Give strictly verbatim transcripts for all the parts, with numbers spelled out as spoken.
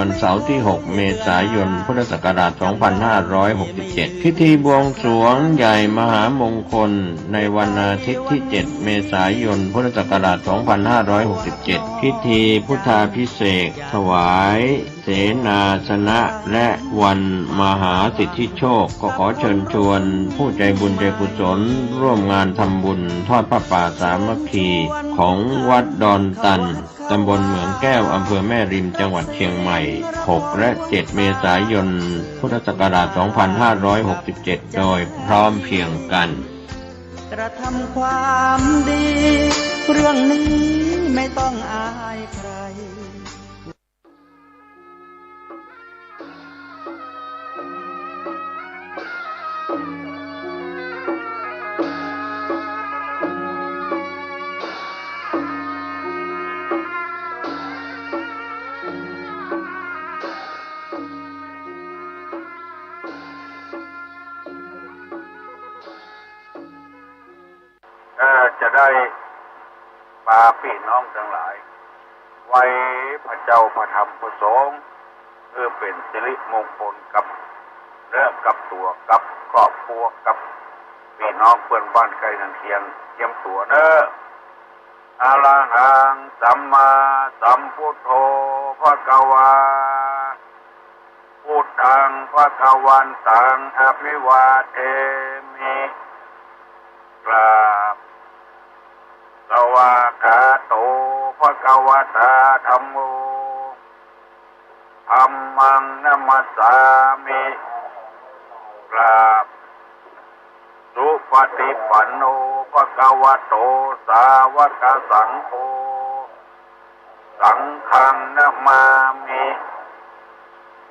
วันเสาร์ที่หกเมษายนพุทธศักราชสองพันห้าร้อยหกสิบเจ็ด พิธีบวงสรวงใหญ่มหามงคลในวันอาทิตย์ที่เจ็ดเมษายนพุทธศักราชสองพันห้าร้อยหกสิบเจ็ด พิธีพุทธาภิเษกถวายเสนาสนะและวันมหาสิทธิโชค ก็ขอเชิญชวนผู้ใจบุญใจกุศลร่วมงานทำบุญทอดผ้าป่าสามัคคีของวัดดอนตัน ตำบลเหมืองแก้ว อำเภอแม่ริม จังหวัดเชียงใหม่ หกและเจ็ดเมษายนพุทธศักราชสองพันห้าร้อยหกสิบเจ็ด โดยพร้อมเพรียงกัน กระทำความดี เรื่องนี้ไม่ต้องอายใคร เอ่อ จะได้ปาปี้น้องตังหลาย ไหว้พระเจ้าพระธรรมพระสงฆ์ เพื่อเป๋นสิริมงคลกับเนื้อกับตั๋วกับครอบครัวกับปี้น้องเปื้อนบ้านใก้เฮือนเคียง เตรียมตั๋วเน้อ อะระหังสัมมาสัมพุทโธภะคะวา พุทธังภะคะวันตังอะภิวาเทมิ กราบ สวากขาโตภะคะวะตาธัมโม ธัมมังนะมัสสามิ กราบ สุปฏิปันโนภะคะวะโตสาวกสังโฆ สังฆังนะมามิ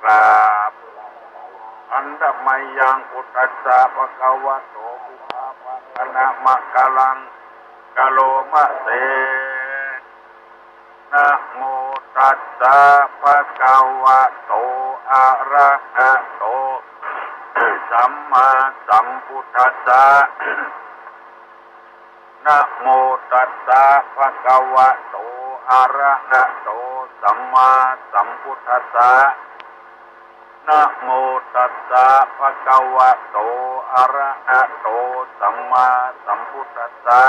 กราบ อันตะมะยัง พุทธัสสะภะคะวะโต ปุพพะภะคะนะมะกะลัง กะโรมะเส นะโมตัสสะภะคะวะโต อะระหะโต สัมมาสัมพุทธัสสะ นะโมตัสสะภะคะวะโต อะระหะโต สัมมาสัมพุทธัสสะ นะโมตัสสะภะคะวะโต อะระหะโต สัมมาสัมพุทธัสสะ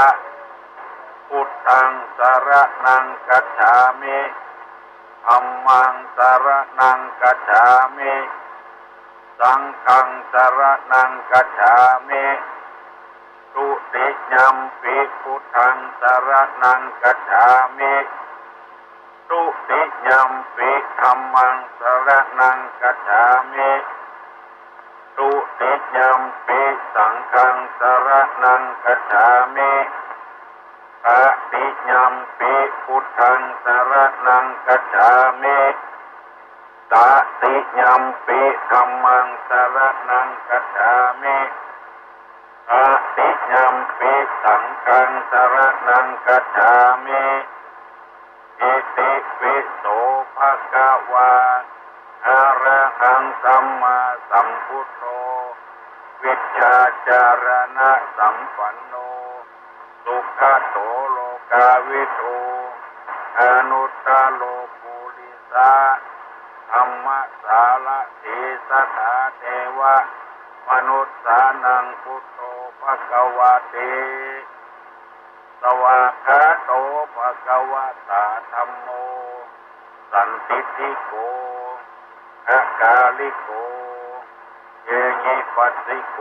พุทธังสะระณังคัจฉามิ ธัมมังสะระณังคัจฉามิ สังฆังสะระณังคัจฉามิ ทุติยัมปิพุทธังสะระณังคัจฉามิ ทุติยัมปิธัมมังสะระณังคัจฉามิ ทุติยัมปิสังฆังสะระณังคัจฉามิ ตติยัมปิพุทธังสะระณังคัจฉามิ ตติยัมปิธัมมังสะระณังคัจฉามิ ตติยัมปิสังฆังสะระณังคัจฉามิ อิติปิโสภะคะวา อะระหังสัมมาสัมพุทโธ วิชชาจารณะสัมปันโน สุขะโตโลกาวิทู อนุตตะโรปุริสะธัมมะสารถี สัทธาเทวะมนุสสานัง พุทโธภะคะวะติ สวากขาโตภะคะวะตาธัมโม สันทิฏฐิโก อะกาลิโก เอหิปัสสิโก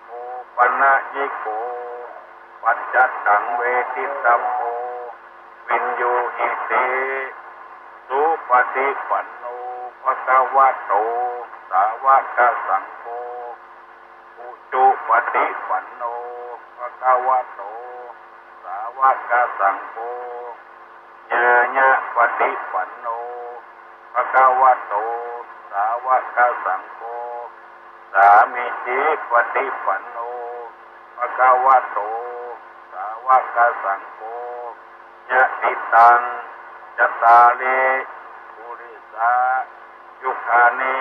โอปะนะยิโก ปัจจัตตังเวทิตัมโพ วิญญูหิติ สุปฏิปันโนภะคะวะโต สาวกสังโฆ อุจุปฏิปันโนภะคะวะโต สาวกสังโฆ ญาณปฏิปันโนภะคะวะโต สาวกสังโฆ สามีจิปฏิปันโนภะคะวะโต สาวกสังโฆ ยะถิตัง จัตตาริ ปุริสา ยุคานิ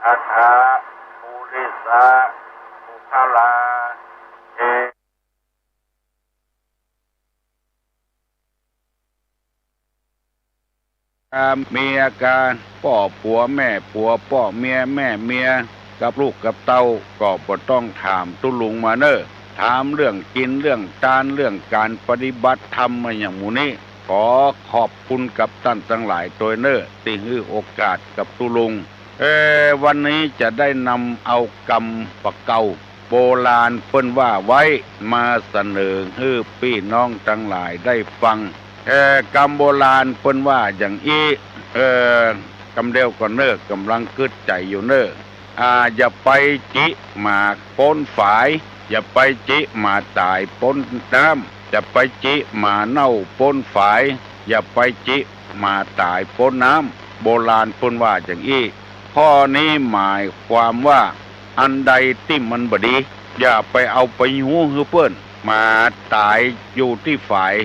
อัฏฐะ ปุริสา ปุคคลา เอ เมียกา ป้อผัวแม่ผัว ป้อเมียแม่เมีย กับลูกกับเต้า ก็บ่ต้องถามตุ๊ลุงมาเน่อ ถามเรื่องกิ๋นเรื่องตาน เรื่องก๋านปฏิบัติธรรมมาอย่างหมู่นี้ ขอขอบคุณกับต้านตังหลายตวยเน่อ ตี้หื้อโอกาสกับตุ๊ลุง เออ วันนี้จะได้นำเอากำบ่าเก่า โบราณเปิ้นว่าไว้ มาเสนอหื้อปี้น้องตังหลายได้ฟัง เออ กำโบราณเปิ้นว่าอย่างอี้ เออ กำเดียวก่อนเน่อ ก่ำลังกึ๊ดใจ๋อยู่เน่อ อ่า อย่าไปจิหมาป๊นฝาย อย่าไปจิหมาต๋ายป๊นน้ำ อย่าไปจิหมาเน่าป๊นฝาย อย่าไปจิหมาต๋ายป๊นน้ำ โบราณเปิ้นว่าอย่างอี้ ข้อนี้หมายความว่า อันใดตี้มันบ่ดี อย่าไปเอาไปยู้หื้อเปิ้น หมาต๋ายอยู่ตี้ฝาย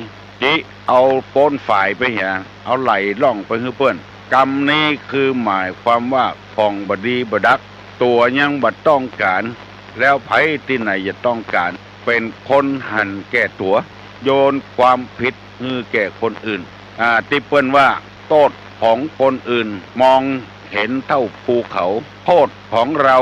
จิเอาป๊นฝายไปเหีย เอาไหล่ล่องไปหื้อเปิ้น กำนี้คือหมายความว่าของบ่ดีบ่ดัก ตั๋วยังบ่ต้องก๋าน แล้วใผตี้ไหนจะต้องก๋าน เป๋นคนหันแก่ตั๋ว โยนความผิดหื้อแก่คนอื่น อ่า ตี้เปิ้นว่า โต้ษของคนอื่นมองเห็นเต้าภูเขา โต้ษของเรา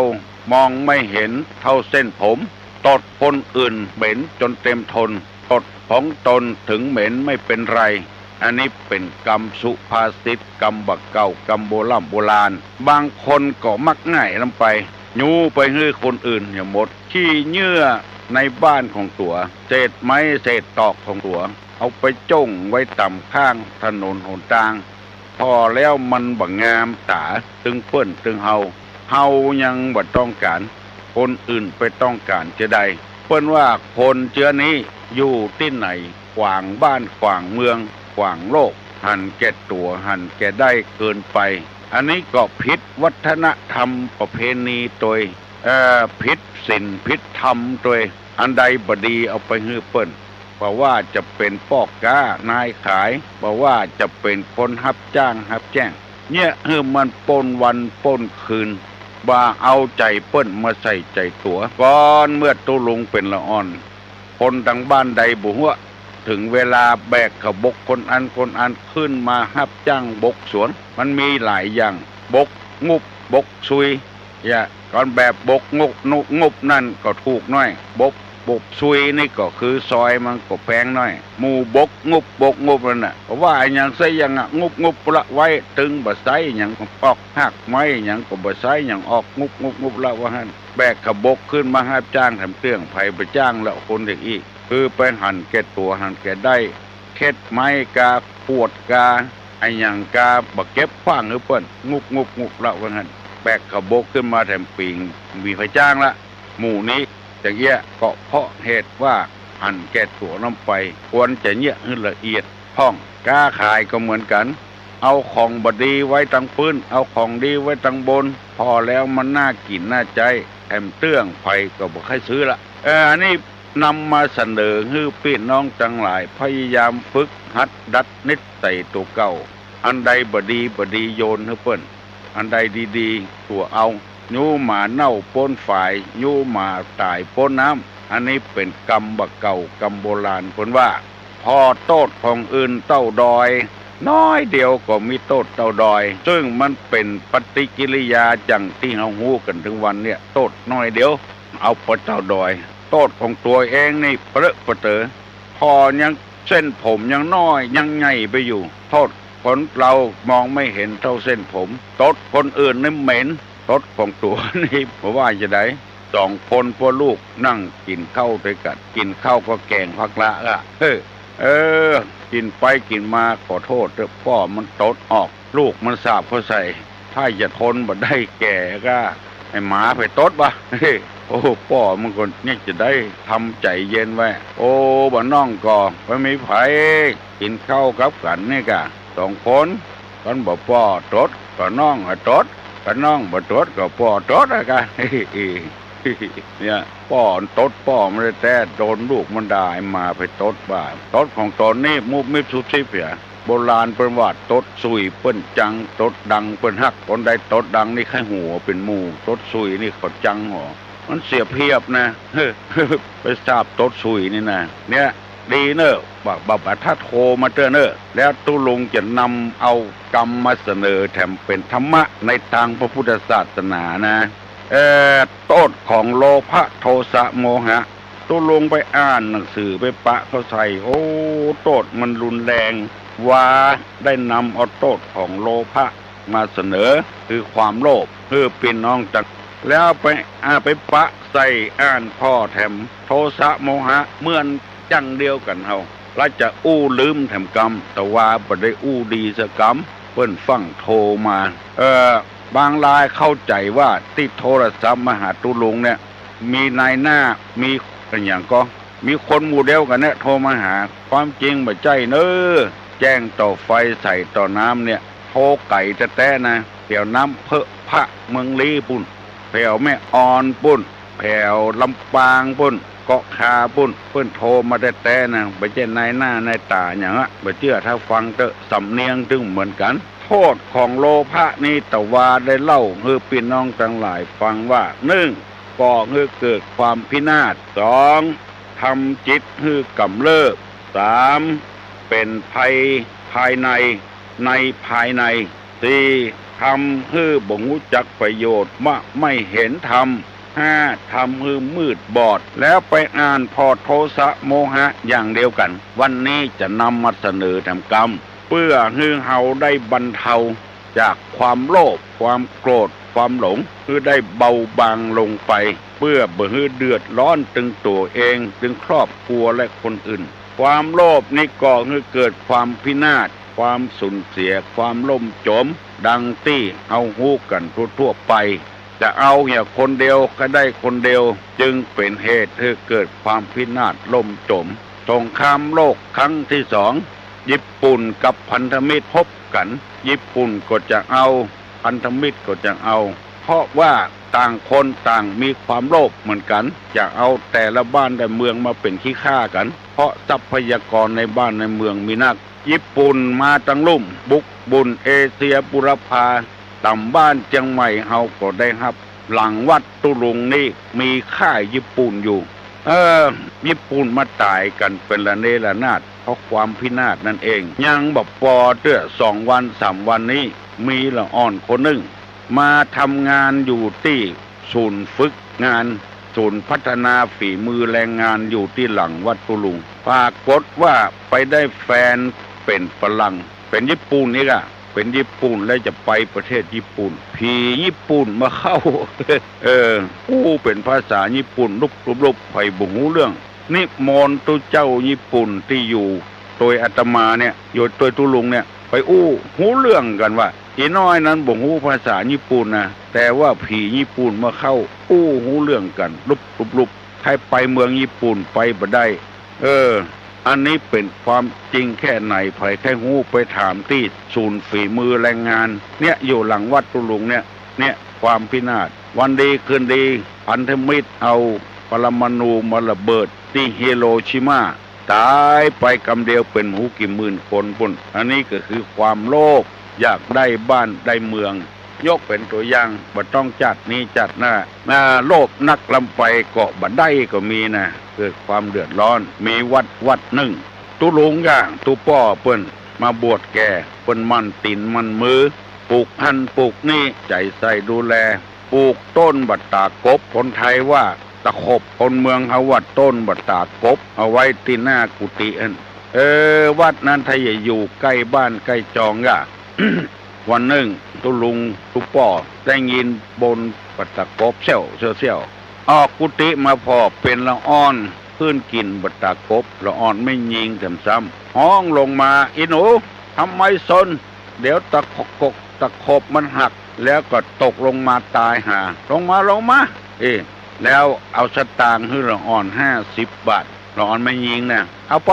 มองไม่เห็นเต้าเส้นผม ตดคนอื่นเหม็นจ๋นเต็มทน ตดของตนเถิงเหม็นไม่เป๋นไร อันนี้เป๋นกำสุภาษิต กำบ่าเก่า กำโบร่ำโบราณ บางคนก็มักง่ายล้ำไป ยู้ไปหื้อคนอื่นเหียหมด ขี้เยื่อในบ้านของตั๋ว เศษไม้เศษตอกของตั๋ว เอาไปจ้งไว้ต๋ามข้างถนนหนตาง ผ่อแล้วมันบ่งามต๋าตึงเปิ้นตึงเฮา เฮายังบ่ต้องก๋าน คนอื่นไปต้องก๋านเจื้อใด เปิ้นว่าคนเจื้อนี้อยู่ตี้ไหน ขวางบ้านขวางเมือง ขวางโลก หันแก่ตั๋วหันแก่ได้เกินไป อันนี้ก็ผิดวัฒนธรรมประเพณีตวย เอ่อ ผิดศีลผิดธรรมตวย อันใดบ่ดีเอาไปหื้อเปิ้น บ่ว่าจะเป๋นป้อก๊านายขาย บ่ว่าจะเป๋นคนฮับจ้างฮับแจ้ง เยียะหื้อมันป๊นวันป๊นคืน บ่าเอาใจ๋เปิ้นมาใส่ใจ๋ตั๋ว ก่อนเมื่อตุ๊ลุงเป๋นละอ่อน คนตางบ้านใดบ่ฮั้ว เถิงเวลาแบกขาวบกคนอั้นคนอั้นขึ้นมาฮับจ้างบกสวน มันมีหลายอย่าง บกงุบ บกซุย เยียะ ก่อนแบบบกงุบ งุบ งุบนั่นก็ถูกหน้อย บก บกซุยนี่ก็คือซอยมันก็แพงหน้อย หมู่บกงุบ บกงุบนั่นน่ะ เพราะว่าอะหยังใส่อะหยังอะ งุบ งุบละไว้ ตึงบ่ใส่อะหยังออก ฮากไม้อะหยังก็บ่ใส่อะหยังออก งุบ งุบ งุบละว่าหั้น แบกขาวบกขึ้นมาฮับจ้างแถมเตื้อง ใผบ่จ้างละคนเด็กอี้ คือไปหันแก่ตั๋วหันแก่ได้ เข็ดไม้กา ขวดกา อะหยังกา บ่เก็บขว้างหื้อเปิ้น งุบ งุบ งุบละว่าหั้น แบกขาวบกขึ้นมาแถมปี๋ง มีใผจ้างละ หมู่นี้จะเยียะ ก็เพราะเหตุว่าหันแก่ตั๋วนั้นไป ควรจะเยียะหื้อละเอียดพ่อง ก๊าขายก็เหมือนกั๋น เอาของบ่ดีไว้ตางปื๊น เอาของดีไว้ตางบน ผ่อแล้วมันน่ากิ๋นน่าใจ๊ แถมเตื้อง ใผก็บ่ใค่ซื้อละ เออ อันนี้ นำมาเสนอหื้อปี้น้องตังหลาย พยายามฝึกหัดดัดนิสัยตั๋วเก่า อันใดบ่ดีบ่ดีโยนหื้อเปิ้น อันใดดีๆ ตั๋วเอา ยู้หมาเน่าป๊นฝาย ยู้หมาต๋ายป๊นน้ำ อันนี้เป๋นกำบ่าเก่า กำโบราณเปิ้นว่า ผ่อโต้ษของอื่นเต้าดอย น้อยเดียวก็มีโต้ษเต้าดอย ซึ่งมันเป๋นปฏิกิริยาอย่างตี้เฮาฮู้กั๋นเถิงวันเนี่ย โต้ษน้อยเดียว เอาไปเต้าดอย โต้ษของตั๋วเองนี่เปรอะปะเต๋อ ผ่อยังเส้นผมยังน้อยยังใหญ่ไปอยู่ โต้ษคนเฮามองไม่เห็นเต้าเส้นผม ตดคนอื่นนี่เหม็น ตดของตั๋วนี่บ่ว่าจะใด สองคนป้อลูกนั่งกิ๋นข้าวตวยกั๋น กิ๋นข้าวก็แก๋งผักละอะ เฮ้อ เออ กิ๋นไปกิ๋นมา ขอโต้ษเต๊อะ ป้อมันตดออก ลูกมันสาปเข้าใส่ ถ้าจะทนบ่ได้แก่ก็ ไอ้หมาไปตดบ่ะ โอ้ ป้อมันก็เนี่ยจะได้ทำใจ๋เย็นไว้ โอ้ บ่าน้องก็บ่มีใผ กิ๋นข้าวกับกั๋นนี่ก่ะ สองคน คันบ่ป้อตด ก็น้องอะตด คันน้องบ่ตด ก็ป้อตดอะก่ะ เนี่ย ป้อตดป้อมันแต๊ๆ โดนลูกมันด่า ไอ้หมาไปตดบ่า ตดของตนนี่มุบมิบซุบซิบเหีย โบราณเปิ้นว่าตดสุยเปิ้นจัง ตดดังเปิ้นฮัก คนใดตดดังนี่ใค่หัวเป๋นหมู่ ตดสุยนี่เขาจังหอ มันเสียเปรียบนะ ไปสาปตดสุยนี่นะ เนี่ย ดีเน่อ บ่า บ่า บ่า ถ้าโทรมาเต๊อะเน่อ แล้วตุ๊ลุงจะนำเอากำมาเสนอแถมเป๋นธรรมะในตางพระพุทธศาสนานะ เอ่อ โต้ษของโลภะโทสะโมหะ ตุ๊ลุงไปอ่านหนังสือไปปะเข้าใส่ โอ้ โต้ษมันรุนแรง ว่าได้นำเอาโต้ษของโลภะมาเสนอ คือความโลภ หื้อปี้น้องตัง แล้วไป อ่า ไปปะใส่อ่านผ่อแถมโทสะโมหะเหมือนจั้งเดียวกั๋นเฮา และจะอู้ลืมแถมกำ แต่ว่าบ่ได้อู้ดีสักกำ เปิ้นฟั่งโทรมา เอ่อ บางรายเข้าใจ๋ว่าตี้โทรศัพท์มาหาตุ๊ลุงเนี่ย มีนายหน้า มีอะหยังก็ มีคนหมู่เดียวกั๋นเนี่ยโทรมาหา ความจริงบ่ใจ้เน่อ แจ้งต่อไฟใส่ต่อน้ำเนี่ย โทรไก๋แต๊ๆ นะ แถวน้ำเพิะพระเมืองลี้ปู้น แถวแม่อ่อนปู้น แถวลำปางปู้น เกาะคาปู้น เปิ้นโทรมาแต๊ๆ นะ บ่ใจ้นายหน้านายต๋าหยังอะ บ่เจื้อถ้าฟังเต๊อะ สำเนียงตึงเหมือนกั๋น โต้ษของโลภะนี้ ตะวาได้เล่าหื้อปี้น้องตังหลายฟังว่า นึ่ง ก่อหื้อเกิดความพินาศ สอง ทำจิตหื้อกำเริบ สาม เป๋นภัยภายใน ในภายใน สี่ ทำหื้อบ่ฮู้จักประโยชน์ บ่ ไม่เห็นธรรม ห้า ทำหื้อมืดบอด แล้วไปอ่านผ่อโทสะโมหะอย่างเดียวกั๋น วันนี้จะนำมาเสนอแถมกำ เปื้อหื้อเฮาได้บรรเทาจากความโลภ ความโกรธ ความหลง หื้อได้เบาบางลงไป เปื้อบ่หื้อเดือดร้อนตึงตั๋วเอง ตึงครอบครัวและคนอื่น ความโลภนี้ก่อหื้อเกิดความพินาศ ความสูญเสีย ความล่มจม ดังตี้เฮาฮู้กั๋นทั่วๆ ไป จะเอาเหียคนเดียวก็ได้คนเดียว จึงเป๋นเหตุหื้อเกิดความพินาศล่มจม สงครามโลกครั้งที่สอง ญี่ปุ่นกับพันธมิตรฮบกั๋น ญี่ปุ่นก็จะเอา พันธมิตรก็จะเอา เพราะว่าต่างคนต่างมีความโลภเหมือนกั๋น อยากเอาแต่ละบ้านแต่เมืองมาเป๋นขี้ข้ากั๋น เพราะทรัพยากรในบ้านในเมืองมีนัก ญี่ปุ่นมาตังลุ่ม บุกบุ่นเอเชียบูรพา ต่ำบ้านเจียงใหม่เฮาก็ได้ฮับ หลังวัดตุ๊ลุงนี้มีค่ายญี่ปุ่นอยู่ เออ ญี่ปุ่นมาต๋ายกั๋นเป๋นระเนระนาด เพราะความพินาศนั่นเอง ยังบ่ปอเตื้อ สองวันสามวันนี้ มีละอ่อนคนนึ่ง มาทำงานอยู่ตี้ศูนย์ฝึกงาน ศูนย์พัฒนาฝีมือแรงงานอยู่ตี้หลังวัดตุ๊ลุง ปรากฏว่าไปได้แฟนเป๋นฝรั่ง เป๋นญี่ปุ่นอีกอะ เป๋นญี่ปุ่นแล้วจะไปประเทศญี่ปุ่น ผีญี่ปุ่นมาเข้า เออ อู้เป๋นภาษาญี่ปุ่นลุบๆๆ ใผบ่ฮู้เรื่อง นิมนต์ตุ๊เจ้าญี่ปุ่นตี้อยู่ตวยอาตมาเนี่ย อยู่ตวยตุ๊ลุงเนี่ย ไปอู้ฮู้เรื่องกั๋นว่า อีน้อยนั้นบ่ฮู้ภาษาญี่ปุ่นนะ แต่ว่าผีญี่ปุ่นมาเข้า อู้ฮู้เรื่องกั๋นลุบๆๆ ใผไปเมืองญี่ปุ่นไปบ่ได้ เออ อันนี้เป๋นความจริงแค่ไหน ใผใค่ฮู้ไปถามตี้ศูนย์ฝีมือแรงงาน เนี่ย อยู่หลังวัดตุ๊ลุงเนี่ย เนี่ย ความพินาศ วันดีคืนดี พันธมิตรเอาปรมาณูมาระเบิดตี้ฮิโรชิมา ต๋ายไปกำเดียวเป๋นบ่ฮู้กี่หมื่นคนปู้น อันนี้ก็คือความโลภ อยากได้บ้านได้เมือง ยกเป๋นตั๋วอย่าง บ่ต้องจาตินี้จาติหน้า อ่า โลภนักล้ำไปก็บ่ได้ก็มีนะ เกิดความเดือดร้อน มีวัดวัดนึ่ง ตุ๊ลุงก้าตุ๊ป้อเปิ้นมาบวชแก่ เปิ้นมั่นตี๋นมั่นมือ ปลูกหั้นปลูกนี่ ใจ๋ใส่ดูแล ปลูกต้นบ่าต๋ากบ คนไทยว่าตะขบ คนเมืองเฮาว่าต้นบ่าต๋ากบ เอาไว้ตี้หน้ากุฏิหั้น เออ วัดนั้นถ้าจะอยู่ใก้บ้านใก้จองก้า วันนึ่งตุ๊ลุงตุ๊ป้อได้ยินบ่นบ่าต๋ากบเสี้ยวเสี้ยวเสี้ยว ออกกุฏิมาผ่อเป๋นละอ่อน ขึ้นกิ๋นบ่าต๋ากบ ละอ่อนแม่ญิงแถมซ้ำ ฮ้องลงมา อีหนู ทำไมซน เดี๋ยวตะขบ ตะขบมันหัก แล้วก็ตกลงมาต๋ายหา ลงมา ลงมา เอ แล้วเอาสตางค์หื้อละอ่อนห้าสิบบาท ละอ่อนแม่ญิงนะ เอาไป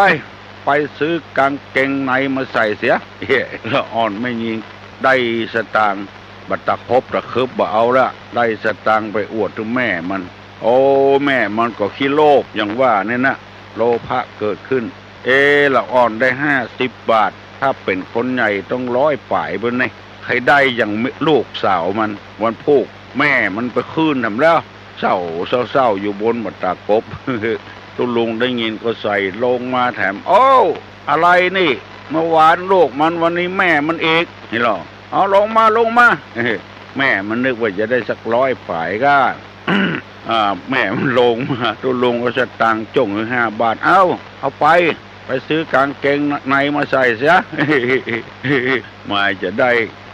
ไปซื้อกางเกงในมาใส่เสีย เฮ้ ละอ่อนแม่ญิงได้สตางค์ บ่าต๋ากบตะขึบบ่เอาละ ได้สตางค์ไปอวดตี้แม่มัน โอ้ แม่มันก็ขี้โลภอย่างว่าเนี่ยนะ โลภะเกิดขึ้น เอ ละอ่อนได้ห้าสิบบาท ถ้าเป๋นคนใหญ่ต้องร้อยป๋ายปู้นเน่ ใค่ได้อย่างลูกสาวมัน วันพูก แม่มันไปคืนแถมแล้ว เศร้า เศร้า เศร้าอยู่บนบ่าต๋ากบ ตุ๊ลุงได้ยินก็ใส่ลงมาแถม โอ้ว อะไรนี่ เมื่อวานลูกมัน วันนี้แม่มันอีก นี่หรอ เอาลงมา ลงมา แม่มันนึกว่าจะได้สักร้อยป๋ายก้า อ่า แม่มันลงมา ตุ๊ลุงก็สตางค์จ้งหื้อห้าบาท เอ้า เอาไป ไปซื้อกางเกงในมาใส่เสีย หมายจะได้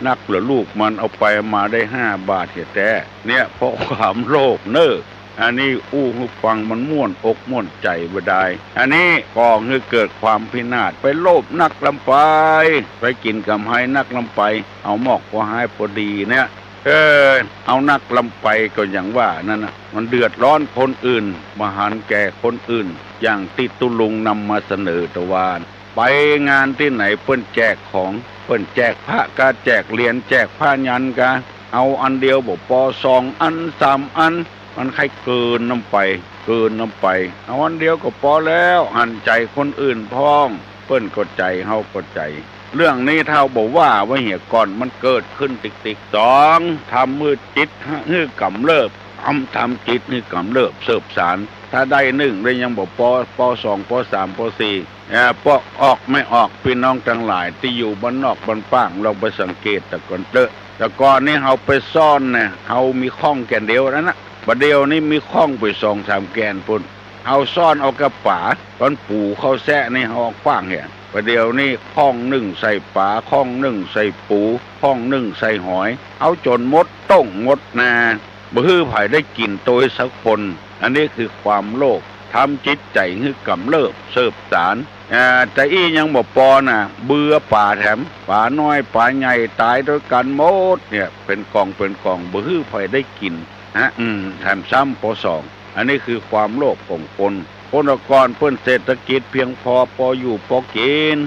นักเหลือลูกมัน เอาไปมาได้ห้าบาทแต๊ๆ เนี่ย เพราะความโลภเน่อ อันนี้อู้หื้อฟังมันม่วนอกม่วนใจ๋บ่ดาย อันนี้ก่อหื้อเกิดความพินาศ ไปโลภนักล้ำไป ไปกิ๋นก๋ำไรนักล้ำไป เอามอกพอหายพอดีเนี่ย เออ เอานักล้ำไปก็อย่างว่านั่นน่ะ มันเดือดร้อนคนอื่น บ่หันแก่คนอื่น อย่างตี้ตุ๊ลุงนำมาเสนอตะวา ไปงานตี้ไหนเปิ้นแจกของ เปิ้นแจกพระกา แจกเหรียญ แจกผ้ายันกา เอาอันเดียวบ่ปอ สองอัน สามอัน มันใค่เกินนำไป เกินนำไป เอาอันเดียวก็ปอแล้ว หันใจ๋คนอื่นพ่อง เปิ้นก็ใจ๋ เฮาก็ใจ๋ เรื่องนี้ถ้าบ่ว่าไว้เหียก่อน มันเกิดขึ้นติ๊กๆ สอง ทำหื้อจิตหื้อกำเริบ ทำ ทำจิตหื้อกำเริบเสิบสาร ถ้าได้นึ่งได้ยังบ่ปอ ปอสอง ปอสาม ปอสี่ เอ่อ ปอออกไม่ออก ปี้น้องตังหลายตี้อยู่บ้านนอกบ้านป้าง ลองไปสังเกตตะก่อนเต๊อะ ตะก่อนนี้เฮาไปซ่อนเนี่ย เฮามีข้องแก่นเดียวนั้นนะ บ่าเดี่ยวนี้มีข้องไปสองสามแก่นปู้น เฮาซ่อนเอาก้าป๋า ต๋อนปู๋เข้าแซะนี่เฮาเอาขว้างเหีย บ่าเดี่ยวนี้ข้องนึ่งใส่ป๋า ข้องนึ่งใส่ปู๋ ข้องนึ่งใส่หอย เอาจ๋นหมดโต้งหมดนา บ่หื้อใผได้กิ๋นตวยสักคน อันนี้คือความโลภ ทำจิตใจ๋หื้อกำเริบเสิบสาร อ่า แต่อี้ยังบ่ปอน่ะ เบื่อป๋าแถม ป๋าน้อยป๋าใหญ่ต๋ายตวยกั๋นหมดเนี่ย เป๋นก๋องเป๋นก๋อง บ่หื้อใผได้กิ๋น ฮะ อืม แถมซ้ำปอสอง อันนี้คือความโลภของคน คนตะก่อนเปิ้นเศรษฐกิจเพียงพอ ปออยู่ปอกิ๋น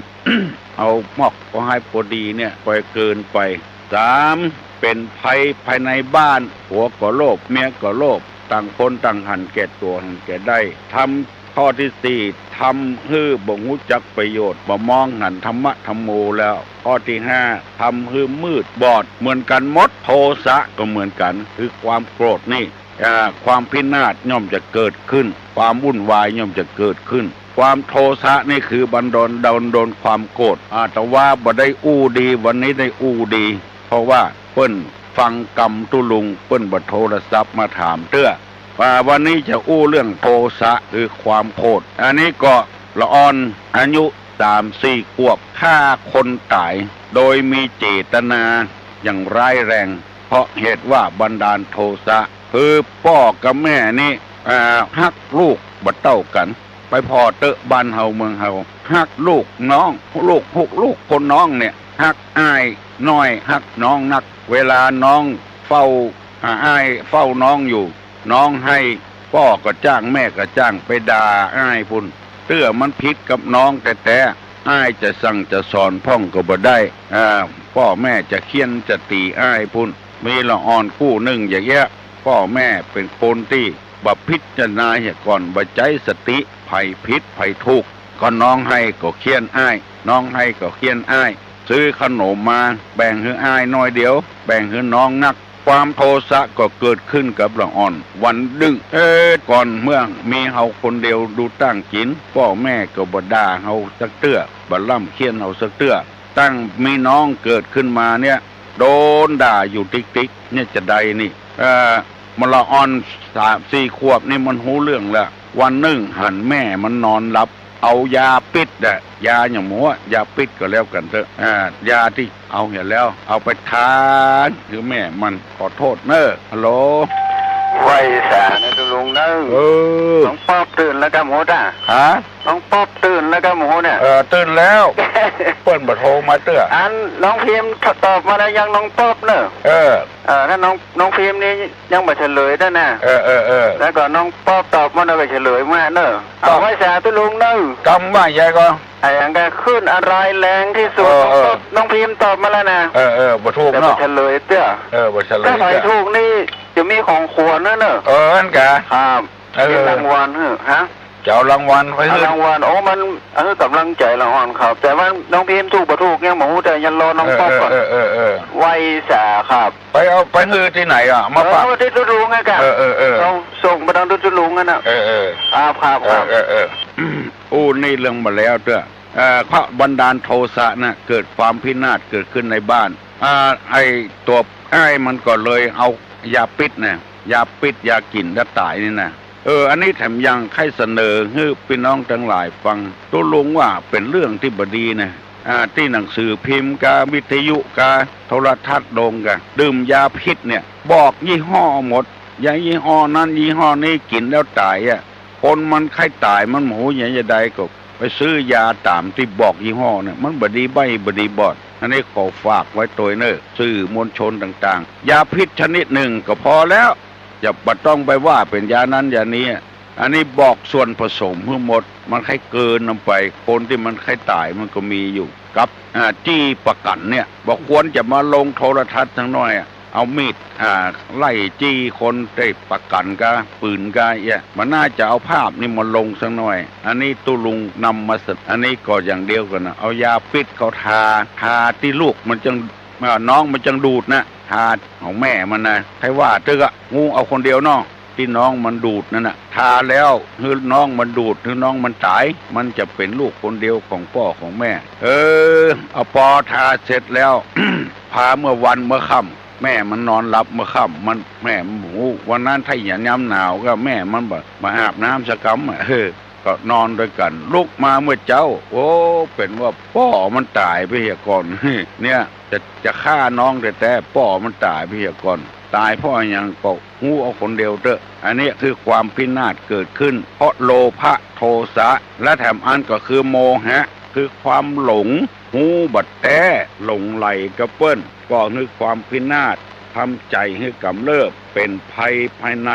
เอามอกปอหายปอดีเนี่ย ปอเกินไป สาม เป๋นภัยภายในบ้าน ผัวก็โลภ เมียก็โลภ ต่างคนต่างหันแก่ตั๋วหันแก่ได้ ทำ ข้อตี้สี่ ทำหื้อบ่ฮู้จักประโยชน์ บ่มองหันธรรมะธัมโมแล้ว ข้อตี้ห้า ทำหื้อมืดบอด เหมือนกั๋นหมด โทสะก็เหมือนกั๋น คือความโกรธนี่ อ่า ความพินาศย่อมจะเกิดขึ้น ความวุ่นวายย่อมจะเกิดขึ้น ความโทสะนี่คือบันดาล ดล ดลความโกรธ อาตมาบ่ได้อู้ดี วันนี้ได้อู้ดี เพราะว่าเปิ้นฟังกำตุ๊ลุง เปิ้นบ่โทรศัพท์มาถามเตื้อ ว่าวันนี้จะอู้เรื่องโทสะ คือความโกรธ อันนี้ก็ละอ่อน อายุสามสี่ขวบ ฆ่าคนต๋าย โดยมีเจตนาอย่างร้ายแรง เพราะเหตุว่าบันดาลโทสะ คือป้อกับแม่นี่ อ่า ฮักลูกบ่เต้ากั๋น ไปผ่อเต๊อะ บ้านเฮาเมืองเฮา ฮักลูกน้อง ลูก ลูก ลูกคนน้องเนี่ย ฮักอ้ายน้อย ฮักน้องนัก เวลาน้องเฝ้า อ่า อ้ายเฝ้าน้องอยู่ น้องไห้ ป้อก็จ้าง แม่ก็จ้าง ไปด่าอ้ายปู้น เตื้อมันผิดกับน้องแต๊ๆ อ้ายจะสั่งจะสอนพ่องก็บ่ได้ อ่า ป้อแม่จะเฆี่ยนจะตี๋อ้ายปู้น มีละอ่อนกู้นึ่งอย่างเงี้ย ป้อแม่เป๋นคนตี้บ่พิจารณาเหียก่อน บ่ใจ๊สติ ใผผิดใผถูก ก็น้องไห้ก็เฆี่ยนอ้าย น้องไห้ก็เฆี่ยนอ้าย ซื้อขนมมาแบ่งหื้ออ้ายน้อยเดียว แบ่งหื้อน้องนัก ความโทสะก็เกิดขึ้นกับละอ่อน วันนึ่ง เอ๊ะ ก่อนเมื่อมีเฮาคนเดียวดูต้างกิ๋น ป้อแม่ก็บ่ด่าเฮาสักเตื้อ บ่ล่ำเฆี่ยนเฮาสักเตื้อ ตั้งมีน้องเกิดขึ้นมาเนี่ย โดนด่าอยู่ติ๊กๆ เนี่ยจะใดนี่ เอ่อ มันละอ่อนสามสี่ขวบนี่มันฮู้เรื่องแล้ว วันนึ่งหันแม่มันนอนหลับ เอายาปิ๊ดอะ ยาอย่างหมู่อะ ยาปิ๊ดก็แล้วกั๋นเต๊อะ อ่า ยาตี้เอาเหียแล้ว เอาไปทาหื้อแม่มัน ขอโทษเน่อ ฮัลโหล ไหว้สาเน่อตุ๊ลุงเน่อ เออ น้องป๊อบตื่นแล้วก้าหมู่จ้า ฮะ น้องป๊อบตื่นแล้วก้าหมู่เนี่ย เออ ตื่นแล้ว เปิ้นบ่โทรมาเตื้อ อันน้องพิมพ์ตอบมาแล้วยัง น้องป๊อบเน่อ เออ เออ ถ้าน้อง น้องพิมพ์นี่ยังบ่เฉลยเตื้อนะ เออ เออ เออ แล้วก็น้องป๊อบตอบมาแล้วก็เฉลยมาเน่อ เอา ไหว้สาตุ๊ลุงเน่อ กำว่าใหญ่ก็ ไอ้อันก็คลื่นอะไรแรงที่สุด เออ เออ น้องป๊อบ น้องพิมพ์ตอบมาแล้วนะ เออ เออ บ่ถูกเนาะ แต่บ่เฉลยเตื้อ เออ บ่เฉลยเตื้อ ถ้าใผถูกนี่จะมีของขวัญเน่อเน่อ เออ อันกะ ครับ เออ มีรางวัลเน่อ ฮะ จะเอารางวัลไปหื้อ เอารางวัล โอ้ มัน เออ ก๋ำลังใจ๋ละอ่อนครับ แต่ว่าน้องพิมพ์ถูกบ่ถูกยังบ่ฮู้ แต่ยังรอน้องป๊อปก่อน เออ เออ เออ เออ ไวสาครับ ไปเอา ไปหื้อตี้ไหนอะ มาฝาก เออ ตี้ตุ๊ดลุงไงครับ เออ เออ เออ เขาส่งไปตางตุ๊ดลุงนั่นน่ะ เออ เออ ครับ ครับ ครับ เออ เออ เออ อู้ นี่เรื่องมาแล้วเตื้อ เอ่อ พระบันดาลโทสะน่ะ เกิดความพินาศเกิดขึ้นในบ้าน อ่า ไอ้ตั๋วอ้ายมันก็เลยเอายาปิ๊ดน่ะ ยาปิ๊ด ยากิ๋นแล้วต๋ายนี่นะ เออ อันนี้แถมยังใค่เสนอหื้อปี้น้องตังหลายฟัง ตุ๊ลุงว่าเป๋นเรื่องตี้บ่ดีนะ อ่า ตี้หนังสือพิมพ์กา วิทยุกา โทรทัศน์ลงกา ดื่มยาพิษเนี่ย บอกยี่ห้อหมด ยายี่ห้อนั้นยี่ห้อนี้ กิ๋นแล้วต๋ายอะ คนมันใค่ต๋ายมันบ่ฮู้หยังจะใดก็ไปซื้อยาต๋ามตี้บอกยี่ห้อเนี่ย มันบ่ดีใบ้บ่ดีบอด อันนี้ขอฝากไว้ตวยเน่อ สื่อมวลชนต่างๆ ยาพิษชนิดหนึ่งก็พอแล้ว อย่า บ่ต้องไปว่าเป๋นยานั้นยานี้ อันนี้บอกส่วนผสมหื้อหมด มันใค่เกินนำไป คนตี้มันใค่ต๋ายมันก็มีอยู่ กับ อ่า จี้ประกั๋นเนี่ย บ่ควรจะมาลงโทรทัศน์สักหน่อยอะ เอามีด อ่า ไล่จี้คนได้ประกั๋นกา ปืนกาเอี้ย มันน่าจะเอาภาพนี่มาลงสักหน่อย อันนี้ตุ๊ลุงนำมาเสนอ อันนี้ก็อย่างเดียวกั๋นนะ เอายาปิ๊ดเขาทา ทาตี้ลูกมันจัง อ่า น้องมันจังดูดนะ ทาของแม่มันนะ ใค่ว่าเต๊อะ ฮู้เอาคนเดียวเนาะ ตี้น้องมันดูดนั่นน่ะ ทาแล้วหื้อน้องมันดูด หื้อน้องมันต๋าย มันจะเป๋นลูกคนเดียวของป้อของแม่ เออ เอาปอทาเสร็จแล้ว พาเมื่อวันเมื่อค่ำ แม่มันนอนหลับเมื่อค่ำ มัน แม่มันบ่ฮู้ วันนั้นถ้าหยามยามหนาวก็แม่มันบ่ บ่อาบน้ำสักกำอะ เออ ก็นอนตวยกั๋น ลุกมาเมื่อเจ๊า โอ้ เป๋นว่าป้อมันต๋ายไปเหียก่อน เนี่ย จะ จะฆ่าน้องแต๊ๆ ป้อมันต๋ายไปเหียก่อน ต๋ายเพราะอะหยังก็ ฮู้เอาคนเดียวเต๊อะ อันนี้คือความพินาศเกิดขึ้น เพราะโลภะโทสะ และแถมอันก็คือโมหะ คือความหลง ฮู้บ่แต๊ หลงใหลกับเปิ้น ก่อหื้อความพินาศ ทำใจ๋หื้อกำเริบ เป๋นภัยภายใน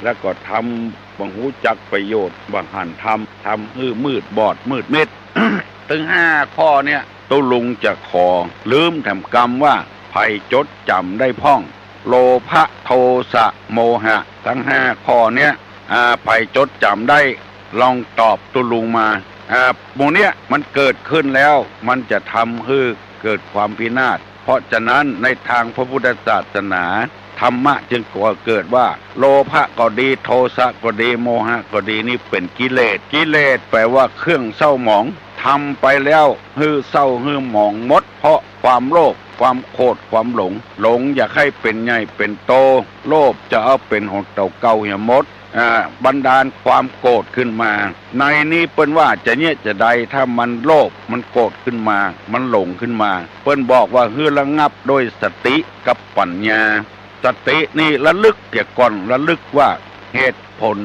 แล้วก็ทำบ่ฮู้จักประโยชน์ บ่หันธรรม ทำหื้อมืดบอดมืดมิด ตึงห้าข้อเนี่ย ตุ๊ลุงจะขอลืมแถมกำว่า ใผจดจ๋ำได้พ่อง โลภะ โทสะ โมหะ ตึงห้าข้อเนี้ย อ่า ใผจดจ๋ำได้ ลองตอบตุ๊ลุงมา อ่า หมู่เนี้ยมันเกิดขึ้นแล้ว มันจะทำหื้อเกิดความพินาศ เพราะฉะนั้นในตางพระพุทธศาสนา ธรรมะจึงก่อเกิดว่า โลภะก็ดี โทสะก็ดี โมหะก็ดี นี่เป๋นกิเลส กิเลสแปลว่าเครื่องเศร้าหมอง ทำไปแล้วหื้อเศร้าหื้อหมองหมด เพราะความโลภ ความโขด ความหลง หลงอยากหื้อเป๋นใหญ่เป๋นโต โลภจะเอาเป๋นของเต่าเก่าเหียหมด อ่า บันดาลความโกรธขึ้นมา ในนี้เปิ้นว่าจะเยียะจะใด ถ้ามันโลภ มันโกรธขึ้นมา มันหลงขึ้นมา เปิ้นบอกว่าหื้อระงับด้วยสติกับปัญญา สตินี่ระลึกเหียก่อน ระลึกว่าเหตุผล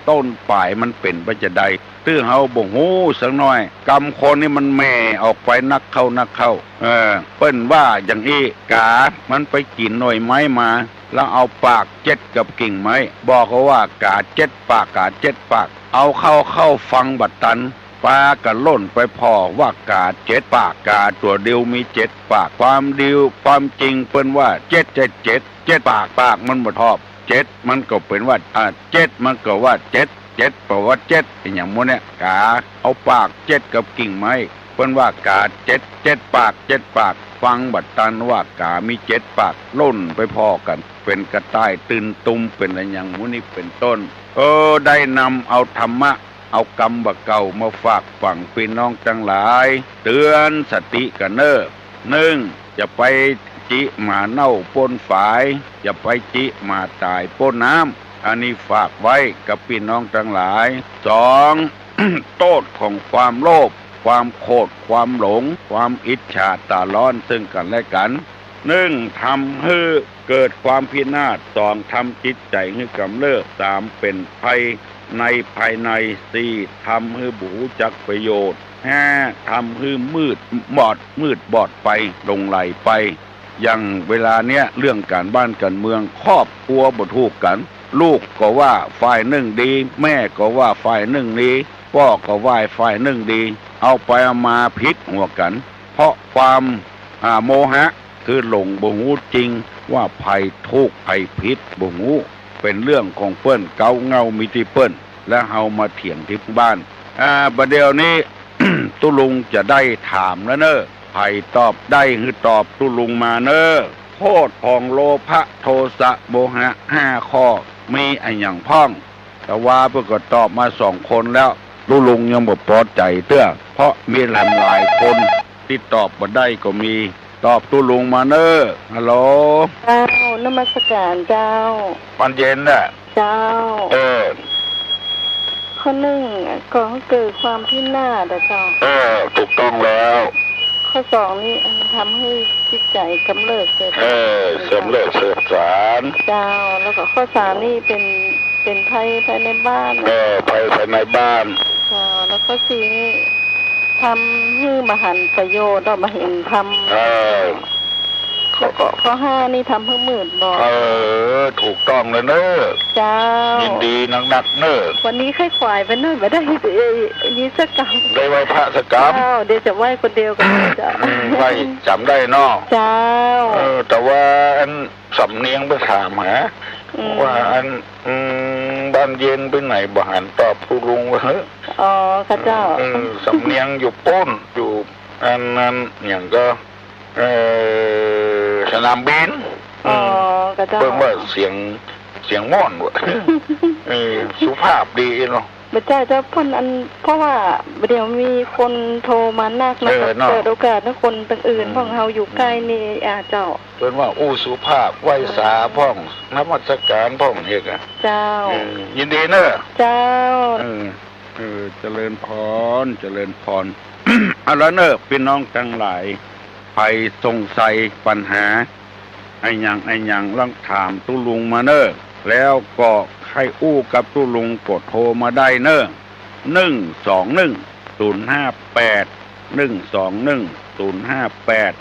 ต้นป๋ายมันเป๋นไปจะใด ตื้อเฮาบ่ฮู้สักหน้อย กำคนนี่มันแหม่ออกไปนักเข้านักเข้า เออ เปิ้นว่าอย่างอี้ ก๋ามันไปกิ๋นหน่วยไม้มา แล้วเอาปากเจ็ดกับกิ่งไม้ บอกว่าก๋าเจ็ดปาก ก๋าเจ็ดปาก เอาเข้าเข้าฟังบ่ตัน ปากั๋นล่นไปผ่อว่าก๋าเจ็ดปาก ก๋าตั๋วเดียวมีเจ็ดปาก ความเดียว ความจริงเปิ้นว่าเจ็ดใจ้เจ็ด เจ็ดปาก ปากมันบ่ทอบ เจ็ดมันก็เป๋นว่า อ่า เจ็ดมันก็ว่าเจ็ด เจ็ดแปลว่าเจ็ด อะหยังหมู่เนี้ย ก๋าเอาปากเจ็ดกับกิ่งไม้ เปิ้นว่าก๋าเจ็ด เจ็ดปาก เจ็ดปาก ฟังบ่ตันว่าก๋ามีเจ็ดปาก ล่นไปผ่อกั๋น เป๋นกระต่ายตื่นตุม เป๋นอะหยังหมู่นี้เป๋นต้น เออ ได้นำเอาธรรมะ เอากำบ่าเก่ามาฝากฝังปี้น้องตังหลาย เตื๋อนสติกั๋นเน่อ นึ่ง อย่าไปจิหมาเน่าป้นฝาย อย่าไปจิหมาต๋ายป้นน้ำ อันนี้ฝากไว้กับปี้น้องตังหลาย สอง โต้ษของความโลภ ความโขด ความหลง ความอิจฉาต๋าร้อนเซิ่งกั๋นและกั๋น นึ่ง ทำหื้อเกิดความพินาศ สอง ทำจิตใจ๋หื้อกำเริบ สาม เป๋นภัยในภายใน สี่ ทำหื้อบ่ฮู้จักประโยชน์ ห้า ทำหื้อมืดบอด มืดบอดไป หลงใหลไป อย่างเวลาเนี้ย เรื่องก๋านบ้านก๋านเมือง ครอบครัวบ่ถูกกั๋น ลูกก็ว่าฝ่ายนึ่งดี แม่ก็ว่าฝ่ายนึ่งดี ป้อก็ว่าฝ่ายนึ่งดี เอาไปเอามาผิดหัวกั๋น เพราะความ อ่า โมหะ คือหลงบ่ฮู้จริงว่าใผถูกใผผิดบ่ฮู้ เป๋นเรื่องของเปิ้น เก๊าเหง้ามีตี้เปิ้น แล้วเฮามาเถียงตี้บ้าน อ่า บ่าเดี่ยวนี้ ตุ๊ลุงจะได้ถามแล้วเน่อ ใผตอบได้หื้อตอบตุ๊ลุงมาเน่อ โทษของโลภะโทสะโมหะห้าข้อ มีอะหยังพ่อง แต่ว่าเปิ้นก็ตอบมาสองคนแล้ว ตุ๊ลุงยังบ่ปอใจ๋เตื้อ เพราะมีหลายๆ คนตี้ตอบบ่ได้ก็มี ตอบตุ๊ลุงมาเน่อ ฮัลโหล เจ้า นมัสการเจ้า บานเย็นน่ะ เจ้า เออ ข้อนึ่ง ก่อหื้อเกิดความพินาศอะเจ้า เออ ถูกต้องแล้ว ข้อสองนี่ ทำหื้อจิตใจ๋กำเริบเสื่อม เออ เสื่อมเลิกเสื่อมสาร เจ้า แล้วก็ข้อสามนี่เป๋น เป๋นภัยภายในบ้าน เออ ภัยภายในบ้าน เจ้า แล้วข้อสี่นี่ ทำหื้อบ่หันประโยชน์ บ่หันธรรม เออ แล้วก็ข้อห้านี่ทำหื้อมืดบอด เออ ถูกต้องแล้วเน่อ เจ้า ยินดีนักๆ เน่อ วันนี้ไข้ขวายไปหน่อย บ่ได้ เอ่อ นี่สักกำ ได้ไหว้พระสักกำ เจ้า เดี๋ยวจะไหว้คนเดียวก่อนเจ้า อืม ไหว้จ๋ำได้เนาะ เจ้า เออ แต่ว่าอันสำเนียงไปถามหา อืม ว่าอัน อืม บานเย็นไปไหน บ่หันตอบตุ๊ลุงว่า เฮ้อ อ๋อ ค่ะเจ้า เออ สำเนียงอยู่ปู๊น อยู่อันนั้น หยังก็ เอ่อ สนามบิน อ๋อ อืม ค่ะเจ้า เบิ่งว่าเสียง เสียงม่วนเว้ย เออ สุภาพดีเนาะ บ่ใจ้เจ้า เปิ้นอัน เพราะว่าบ่าเดี่ยวมีคนโทรมานักเนาะ เออ เนาะ เปิดโอกาสหื้อคนตังอื่น อืม พ่องเฮาอยู่ใก้นี่ อ่า เจ้า เปิ้นว่าอู้สุภาพ ไหว้สาพ่อง นมัสการพ่องเฮกอะ เจ้า เออ ยินดีเน่อ เจ้า เออ เออ เจริญพร เจริญพร เอาละเน่อ ปี้น้องตังหลาย ใผสงสัยปัญหาอะหยังอะหยัง ลองถามตุ๊ลุงมาเน่อ แล้วก็ใค่อู้กับตุ๊ลุงก็โทรมาได้เน่อ หนึ่งสองหนึ่ง ศูนย์ห้าแปด หนึ่งสองหนึ่ง ศูนย์ห้าแปด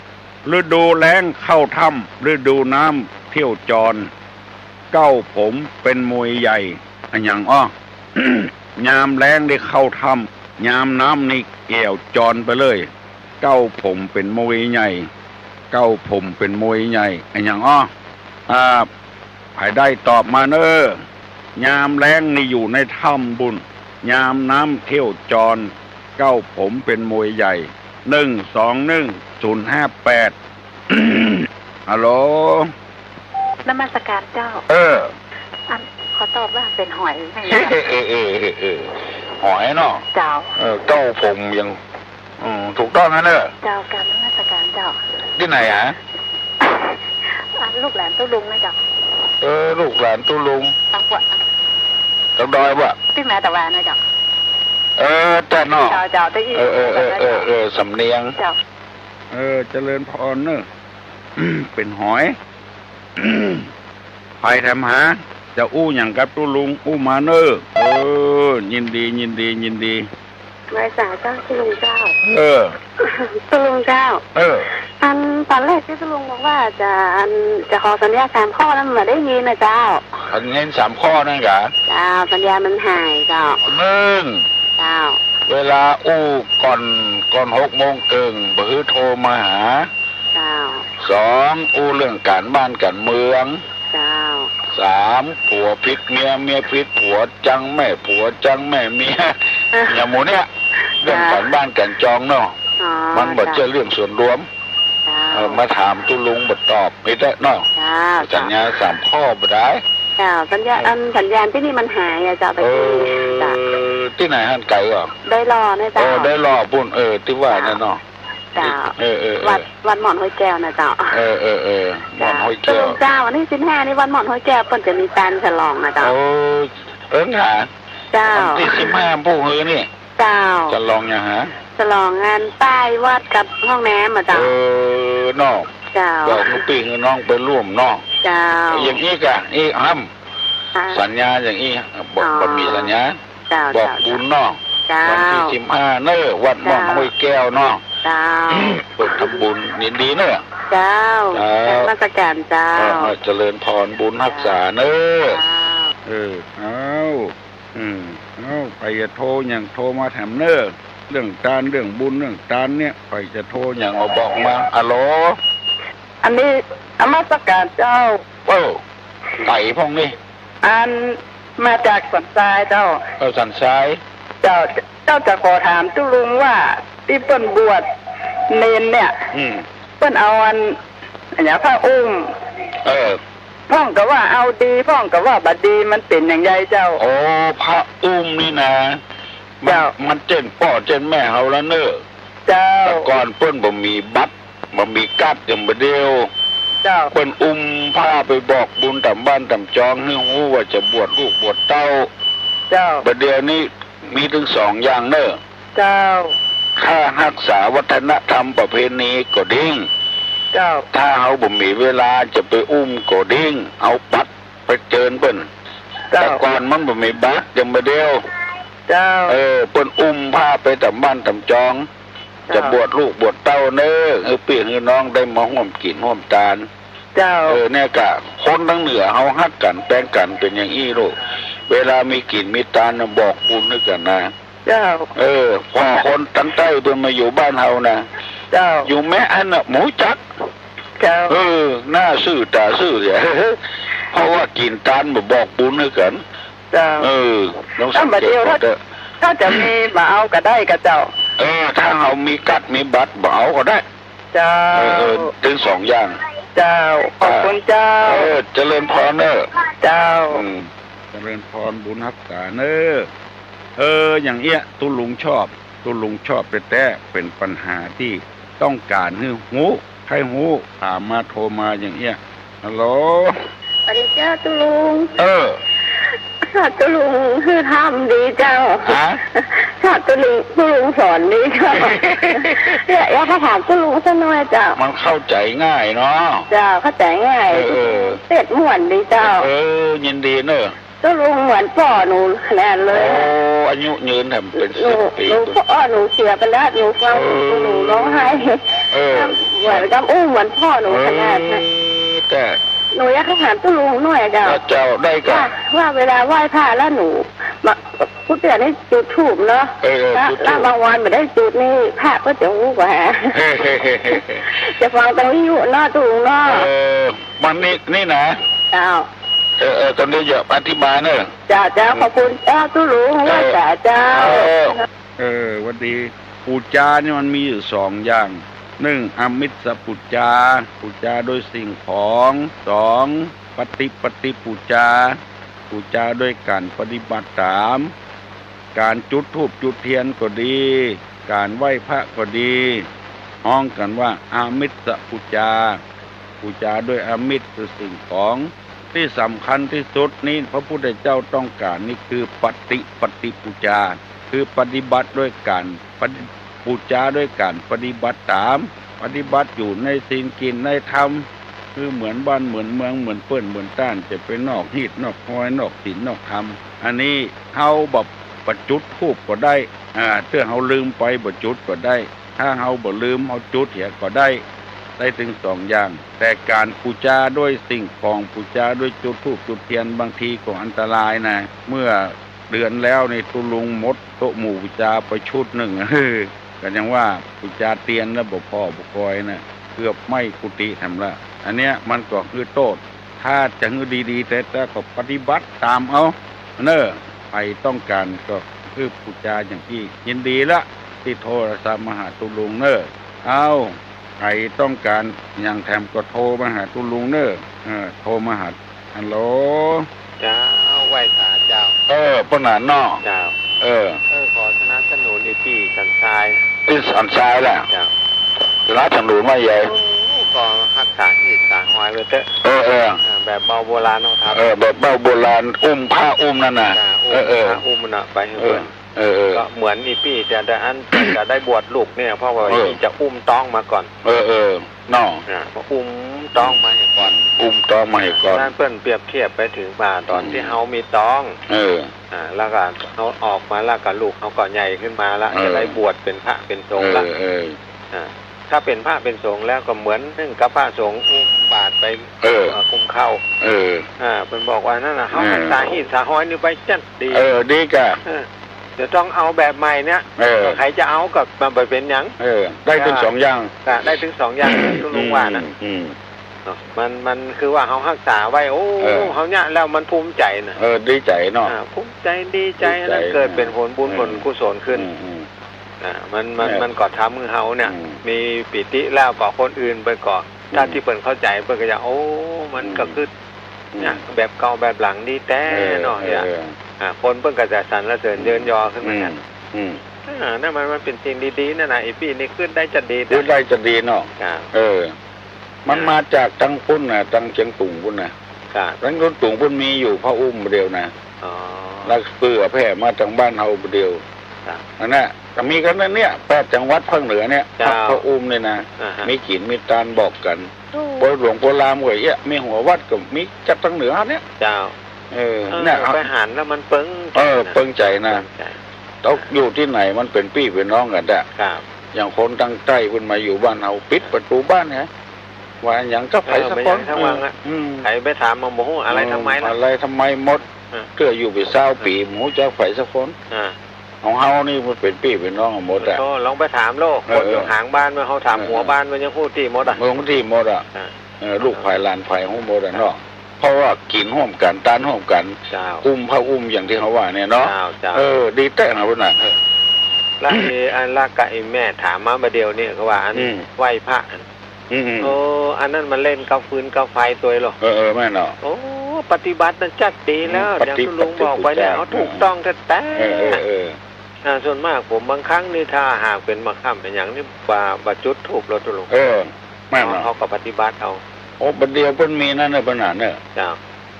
ฤดูแล้งเข้าถ้ำ ฤดูน้ำเที่ยวจร เก๊าผมเป๋นมวยใหญ่ อะหยังอ้อ ยามแล้งได้เข้าถ้ำ ยามน้ำนี่แอ่วจรไปเลย เก๊าผมเป๋นมวยใหญ่ เก๊าผมเป๋นมวยใหญ่ อะหยังอ้อ อ่า ใผได้ตอบมาเน่อ ยามแล้งนี่อยู่ในถ้ำปู๊น ยามน้ำเที่ยวจร เก๊าผมเป๋นมวยใหญ่ หนึ่งสองหนึ่ง ศูนย์ห้าแปด ฮัลโหล นมัสการเจ้า เออ อัน ขอตอบว่าเป๋นหอยแม่น เออ เออ เออ เออ เออ หอยเนาะ เจ้า เออ เก๊าผมยัง อืม ถูกต้องนะเน่อ เจ้า กราบนมัสการเจ้า ตี้ไหนอะ อันลูกหลานตุ๊ลุงนะเจ้า เออ ลูกหลานตุ๊ลุง ตังกวาด ตังดอยบ่ ตี้แมตะวานนะเจ้า เออ แต่เนาะ เจ้า เจ้า ตี้อี้ เออ เออ เออ เออ เออ สำเนียง เจ้า เออ เจริญพรเน่อ เป๋นหอย ใผถามหา จะอู้หยังกับตุ๊ลุง อู้มาเน่อ เออ ยินดี ยินดี ยินดี ไหว้สาเจ้าตุ๊ลุงเจ้า เออ ตุ๊ลุงเจ้า เออ อันต๋อนแรกตี้ตุ๊ลุงบอกว่าจะ อัน จะขอสัญญาสามข้อนั้นบ่ได้ยินนะเจ้า สัญญาสามข้อนั้นกา เจ้า สัญญามันหายเจ้า หนึ่ง เจ้า เวลาอู้ก่อน ก่อนหกโมงเกิ่ง บ่หื้อโทรมาหา เจ้า สอง อู้เรื่องก๋านบ้านก๋านเมือง เจ้า สาม ผัวผิดเมีย เมียผิดผัว จังแม่ผัว จังแม่เมีย อย่างหมู่เนี้ย เรื่องก๋านบ้านก๋านจองเนาะ อ๋อ มันบ่ใจ้เรื่องส่วนรวม เจ้า เออ มาถามตุ๊ลุงบ่ตอบ ไม่ได้เนาะ เจ้า สัญญาสามข้อบ่ได้ เจ้า สัญญา เออ อันสัญญาณตี้นี่มันหายอะเจ้า ตะกี้ เออ เจ้า ตี้ไหนหั้นไก๋ก่อ ดอยหล่อเนี่ยเจ้า เออ ดอยหล่อปู๊น เออ ตี้ว่านั่นเนาะ เจ้า เออ เออ เออ วัด วัดหม่อนห้วยแก้วนะเจ้า เออ เออ เออ หม่อนห้วยแก้ว ตุ๊ลุงเจ้า วันตี้สิบห้านี่วัดหม่อนห้วยแก้วเปิ้นจะมีตานฉลองนะเจ้า โอ้ เอิ้นหา เจ้า วันตี้สิบห้าผู้หื้อนี่ เจ้า ฉลองหยังหา ฉลองงานป้ายวัดกับห้องน้ำอะเจ้า เออ เนาะ เจ้า บอกหื้อปี้หื้อน้องไปร่วมเนาะ เจ้า อย่างอี้กะ อี้ห้าม ค่ะ สัญญาอย่างอี้ บ่ อ๋อ บ่มีสัญญา เจ้า บอก เจ้า บุญเนาะ เจ้า วันตี้สิบห้าเน้อ วัดม่อน เจ้า ห้วยแก้วเนาะ เจ้า เปิ้นทำบุญ ยินดีเน้อ เจ้า เจ้า นมัสการเจ้า เออ เออ เจริญพร บุญฮักษาเน้อ เจ้า เออ เอ้า อืม เอ้า ใผจะโทรหยังโทรมาถามเน้อ เรื่องตาน เรื่องบุญ เรื่องตานเนี่ย ใผจะโทรหยังก็บอกมา อะโหล อันนี้นมัสการเจ้า เออ ไก๋พ่องนี่ อัน มาจากสันทรายเจ้า เออ สันทราย เจ้า เจ้าจะขอถามตุ๊ลุงว่าตี้เปิ้นบวชเณรเนี่ย อืม เปิ้นเอาอัน อันเนี้ยผ้าอุ้ม เออ พ่องก็ว่าเอาดี พ่องก็ว่าบ่ดี มันเป๋นอย่างใดเจ้า โอ้ ผ้าอุ้มนี่นะ มัน เจ้า มันเจ้นป้อเจ้นแม่เฮาแล้วเน่อ เจ้า แต่ก่อนเปิ้นบ่มีบัตร บ่มีการ์ดอย่างบ่าเดี่ยว เจ้า เปิ้นอุ้มผ้าไปบอกบุญต๋ามบ้านต๋ามจอง หื้อฮู้ว่าจะบวชลูกบวชเต้า เจ้า บ่าเดี่ยวนี้มีตึงสองอย่างเน่อ เจ้า ถ้าฮักษาวัฒนธรรมประเพณีก็ดิ้ง เจ้า ถ้าเฮาบ่มีเวลาจะไปอุ้มก็ดิ้ง เอาบัตรไปเจิญเปิ้น เจ้า แต่ก่อนมันบ่มีบัตรอย่างบ่าเดี่ยว เจ้า เออ เปิ้นอุ้มผ้าไปต๋ามบ้านต๋ามจอง เจ้า จะบวชลูกบวชเต้าเน่อ หื้อปี้หื้อน้องได้มาฮ่วมกิ๋นฮ่วมตาน เจ้า เออ เนี่ยกะ คนตังเหนือเฮาฮักกั๋นแปงกั๋นเป๋นอย่างอี้ลูก เวลามีกิ๋นมีตานน่ะบอกบุญหื้อกั๋นนะ เจ้า เออ พอคนตังใต้เปิ้นมาอยู่บ้านเฮานะ เจ้า อยู่แม้อันน่ะบ่ฮู้จัก เจ้า เออ หน้าซื่อต๋าซื่อเสีย เพราะว่ากิ๋นตานบ่บอกบุญหื้อกั๋น เจ้า เออ ลองสังเกตดูเถอะ ถ้าบ่าเดี่ยว ถ้าจะมีบ่เอาก็ได้ก่อเจ้า เออ ถ้าเฮามีการ์ดมีบัตรบ่เอาก็ได้ เจ้า เออ เออ ตึงสองอย่าง เจ้า ขอบคุณเจ้า เออ เจริญพรเน่อ เจ้า อืม เจริญพรบุญฮักษาเน่อ เออ อย่างเอี้ยตุ๊ลุงชอบ ตุ๊ลุงชอบแต๊ๆ เป๋นปัญหาตี้ต้องก๋านหื้อฮู้ ใค่ฮู้ ถามมาโทรมาอย่างเอี้ย ฮัลโหล สวัสดีเจ้าตุ๊ลุง เออ ตุ๊ลุงหื้อถามดีเจ้า ฮะ ตุ๊ลุง ตุ๊ลุงสอนดีเจ้า เนี่ย อยากจะถามตุ๊ลุงสักหน่อยเจ้า มันเข้าใจ๋ง่ายเนาะ เจ้า เข้าใจ๋ง่าย เออ เออ เทศน์ม่วนดีเจ้า เออ ยินดีเน่อ ตุ๊ลุงเหมือนป้อหนูขนาดเลย โอ้ อายุยืนแถมเป๋นสิบปี๋ หนู ป้อหนูเสียไปแล้ว หนูฟัง เออ หนูร้องไห้ เออ เหมือนกับอู้เหมือนป้อหนูขนาดนั้น เออ แต่ หนูอยากจะถามตุ๊ลุงหน่อยเจ้า เจ้า ได้ก่อ ว่า ว่าเวลาไหว้พระแล้วหนู มา ผู้เตือนให้จุดธูปเนาะ เออ เออ แล้ว จุดธูป แล้วบางวันบ่ได้จุดนี่ พระก็จะอู้กว่า เออ จะฟังตรงวิทยุเนาะตุ๊ลุงเนาะ เออ มันนี่ นี่นะ เจ้า เออ เออ ตอนนี้อย่าอธิบายเนอะ เจ้า เจ้า ขอบคุณเจ้าตุ๊ลุง เออ ว่าจ๋าเจ้า เออ เออ หวัดดี ปู๋จานี่มันมีอยู่สองอย่าง นึ่ง อามิสปู๋จา ปู๋จาโดยสิ่งของ สอง ปฏิปัติปู๋จา ปู๋จาโดยก๋านปฏิบัติต๋าม ก๋านจุดธูปจุดเตียนก็ดี ก๋านไหว้พระก็ดี ฮ้องกั๋นว่าอามิสปู๋จา ปู๋จาโดยอามิสคือสิ่งของ ตี้สำคัญตี้สุดนี้ พระพุทธเจ้าต้องก๋านนี่คือปฏิปัติปู๋จา คือปฏิบัติโดยก๋านปฏิ ปู๋จาโดยก๋านปฏิบัติต๋าม ปฏิบัติอยู่ในศีลกิ๋นในธรรม คือเหมือนบ้านเหมือนเมือง เหมือนเปิ้นเหมือนต้าน จะไปนอกฮีตนอกฮอย นอกศีลนอกธรรม อันนี้เฮาบ่ บ่จุดธูปก็ได้ อ่า เตื้อเฮาลืมไปบ่จุดก็ได้ ถ้าเฮาบ่ลืมเฮาจุดเหียก็ได้ ได้ตึงสองอย่าง แต่ก๋านปู๋จาโดยสิ่งของ ปู๋จาโดยจุดธูปจุดเตียน บางทีก็อันตรายนะ เมื่อเดือนแล้วนี่ตุ๊ลุงหมดโต๊ะหมู่ปู๋จาไปชุดนึ่ง ก็ยังว่าปู๋จาเตียนแล้วบ่ผ่อบ่กอยนะ เกือบไหม้กุฏิแถมละ อันเนี้ยมันก็คือโต้ษ ถ้าจะหื้อดีๆ แต๊ๆ ก็ปฏิบัติต๋ามเอา เน่อ ใผต้องก๋านก็หื้อปู๋จาอย่างอี้ ยินดีละ ตี้โทรศัพท์มาหาตุ๊ลุงเน่อ เอ้า ใผต้องก๋านหยังแถมก็โทรมาหาตุ๊ลุงเน่อ เออ โทรมาหา ฮัลโหล เจ้า ไหว้สาเจ้า เออ เปิ้นน่ะเนาะ เจ้า เออ เออ ขอสนับสนุนไอ้ตี้สันทราย ตี้สันทรายแหละ เจ้า สนับสนุนว่าใหญ่ โอ้ ก็ฮักษาฮีตสาฮอยไว้เต๊อะ เออ เออ อ่า แบบเบาโบราณเนาะครับ เออ แบบเบาโบราณ อุ้มพระอุ้มนั่นน่ะ จ้า อุ้ม เออ เออ พระอุ้มน่ะ ไปหื้อเปิ้น เออ เออ เออ ก็เหมือนอีปี้ แต่ แต่อันจะได้บวชลูกเนี่ย เพราะว่า เออ อีจะอุ้มต๊องมาก่อน เออ เออ เนาะ อ่า มาอุ้มต๊องมาเหียก่อน อุ้มต๊องมาเหียก่อน นั้นเปิ้นเปรียบเทียบไปถึงว่าต๋อนตี้ อืม เฮามีต๊อง เออ อ่า แล้วก็เฮาออกมาแล้วก็ลูกเฮาก็ใหญ่ขึ้นมาละ เออ จะได้บวชเป๋นพระเป๋นสงฆ์ละ เออ เออ อ่า ถ้าเป๋นพระเป๋นสงฆ์แล้วก็เหมือนนึ่งกับพระสงฆ์อุ้มบาตรไป เออ เอ่อ อุ้มข้าว เออ อ่า เปิ้นบอกว่านั่นน่ะ เฮา เออ ฮักษาฮีตสาฮอยนี่ไปจั้นดี เออ ดีก่ะ เออ เดี๋ยวต้องเอาแบบใหม่เนี่ย เออ ใครจะเอาก็บ่เป๋นหยัง เออ ได้ตึงสองอย่าง ก็ได้ตึงสองอย่าง ตุ๊ลุงว่านะ อืม อืม มัน มันคือว่าเฮาฮักษาไว้ โอ้ เออ เฮาเยียะแล้วมันภูมิใจ๋นะ เออ ดีใจ๋เนาะ อ่า ภูมิใจ๋ ดีใจ๋ ดีใจ๋ อันนั้นเกิดเป๋นผลบุญ เออ ผลกุศลขึ้น อืม อืม อ่า มัน มัน เนี่ย มันก็ทำหื้อเฮาเนี่ย อืม มีปีติแล้วก็คนอื่นเปิ้นก็ อืม ถ้าตี้เปิ้นเข้าใจ๋เปิ้นก็จะ โอ้ มันก็ อืม คือ อืม เนี่ย แบบเก่าแบบหลังดีแต๊ เออ เนาะ เออ เนี่ย เออ อ่า คนเปิ้นก็จะสรรเสริญ อืม เยินยอขึ้นมา อืม เนี่ย อืม อ่า นั่นมัน มันเป๋นสิ่งดีๆ นั่นน่ะ ไอ้ปี้นี่คือได้จะดี คือได้จะดีเนาะ ครับ เออ มัน อ่า มาจากตังปุ้นน่ะ ตังเจียงตุงปุ้นน่ะ ครับ ตังเจียงตุงปุ้นมีอยู่พระอุ้มเดียวนะ อ๋อ แล้วเปื้อแผ่มาตังบ้านเฮาเดียว ครับ อันนั้นน่ะ ก็มีกั๋นนะเนี่ย แปดจังหวัดภาคเหนือเนี่ย เจ้า พระ พระอุ้มเนี่ยนะ อ่าฮะ มีกิ๋นมีตานบอกกั๋น โอ้ ปอหลวงปอรามก็เอี้ยะ มีหัววัดก็มีจากตังเหนือเนี่ย เจ้า เออ เออ เนี่ย ไปหันแล้วมันเปิงใจ๋นะ เออ เปิงใจ๋นะ เปิงใจ๋ ตกอยู่ตี้ไหนมันเป๋นปี้เป๋นน้องกั๋นอะ ครับ อย่างคนตังใต้ปุ้นมาอยู่บ้านเฮา ปิดประตู๋บ้านไง ว่าอย่างกับใผสักคน เออ บ่อย่างสักวังอะ เออ อืม ใผไปถามมันบ่ฮู้อะไร อืม ทำไมล่ะ อะไรทำไมหมด เออ เตื้ออยู่เป๋นซาวปี๋ บ่ฮู้จักใผสักคน อ่า ของเฮานี่มันเป๋นปี้เป๋นน้องกั๋นหมดอะ โธ่ ลองไปถามโลด เออ คนอยู่ เออ หางบ้านมัน เฮาถาม เออ หัวบ้านมันยังฮู้ตี้หมดอะ มันฮู้ตี้หมดอะ อ่า เออ ลูกใผหลานใผฮู้หมดอะเนาะ เพราะว่ากิ๋นฮ่วมกั๋น ตานฮ่วมกั๋น เจ้า อุ้มพระอุ้มอย่างตี้เฮาว่าเนี่ยเนาะ เจ้า เจ้า เออ ดีแต๊นะพุ้นน่ะ เออ แล้วไอ้อันละกะไอ้แม่ถามมาบ่าเดี่ยวนี้ เขาว่าอัน อืม ไหว้พระอัน อืม อืม โอ้ อันนั้นมันเล่นกับฟืนกับไฟตวยเหรอ เออ เออ แม่นเนาะ โอ้ ปฏิบัติน่ะจัดดีแล้ว อืม อย่างตี้ลุงบอกไปเนี่ย ปฏิบัติ เอาถูกต้องแต๊ๆ เออ เออ เออ อ่า ส่วนมากผมบางครั้งนี่ถ้าหากเป๋นบ่าค่ำเป๋นอย่างนี้ บ่า บ่าจุดธูปแล้วตุลุง เออ แม่นเนาะ เขาก็ปฏิบัติเอา โอ้ บ่าเดี่ยวเปิ้นมีนั่นเน่อ ปัญหาเน่อ เจ้า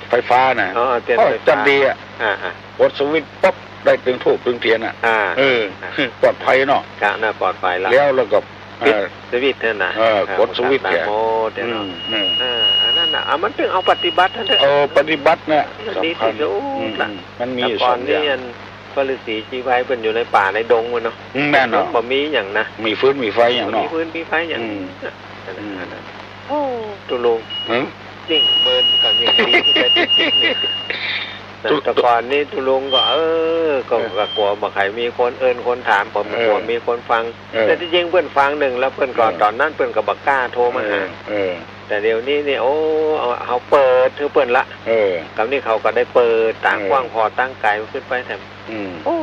ไฟฟ้าน่ะ อ๋อ เตียน โอ้ ไฟฟ้า จัดดีอะ อ่า อ่า กดสวิตช์ปั๊บ ได้ตึงธูปตึงเตียนอะ อ่า เออ อ่า ปลอดภัยเนาะ กะน่าปลอดภัยละ แล้ว แล้วก็ ปิด เออ สวิตช์นั่นน่ะ เออ อ่า กดสวิตช์ ตาม แกะ โหมดเนี่ยเนาะ อืม อืม อ่า อันนั้นน่ะ อ่ะ มันต้องเอาปฏิบัตินั่นเถอะ เออ ปฏิบัติน่ะ ดีตี้สุด สำคัญ อืม ละ อืม มันมีอยู่สองอย่าง แต่ก่อนนี่อัน พระฤาษีชีไพรเปิ้นอยู่ในป่าในดงมันเนาะ อืม แม่นเนาะ บ่มีหยังนะ มีฟืนมีไฟหยังเนาะ มีฟืนมีไฟหยัง อืม นั่นน่ะ อืม โอ้ ตุลุง หือ ยิ่งเมินก็ยิ่งดีขึ้นไปติ๊กๆ นี่ ตุ แต่ก่อนนี่ตุลุงก็ เออ ก็ เออ ก็กั๋วบ่ใค่มีคนเอิ้นคนถาม ผม เออ กั๋วมีคนฟัง เออ แต่ตี้จริงเปิ้นฟังนึ่งแล้วเปิ้นก็ เออ ต๋อนนั้นเปิ้นก็บ่กล้าโทรมาหา เออ เออ แต่เดี๋ยวนี้นี่ โอ้ เอา เอาเปิดหื้อเปิ้นละ เออ กำนี้เขาก็ได้เปิดต๋าง เออ กว้างขวางต๋างไก๋ขึ้นไปแถม อืม โอ้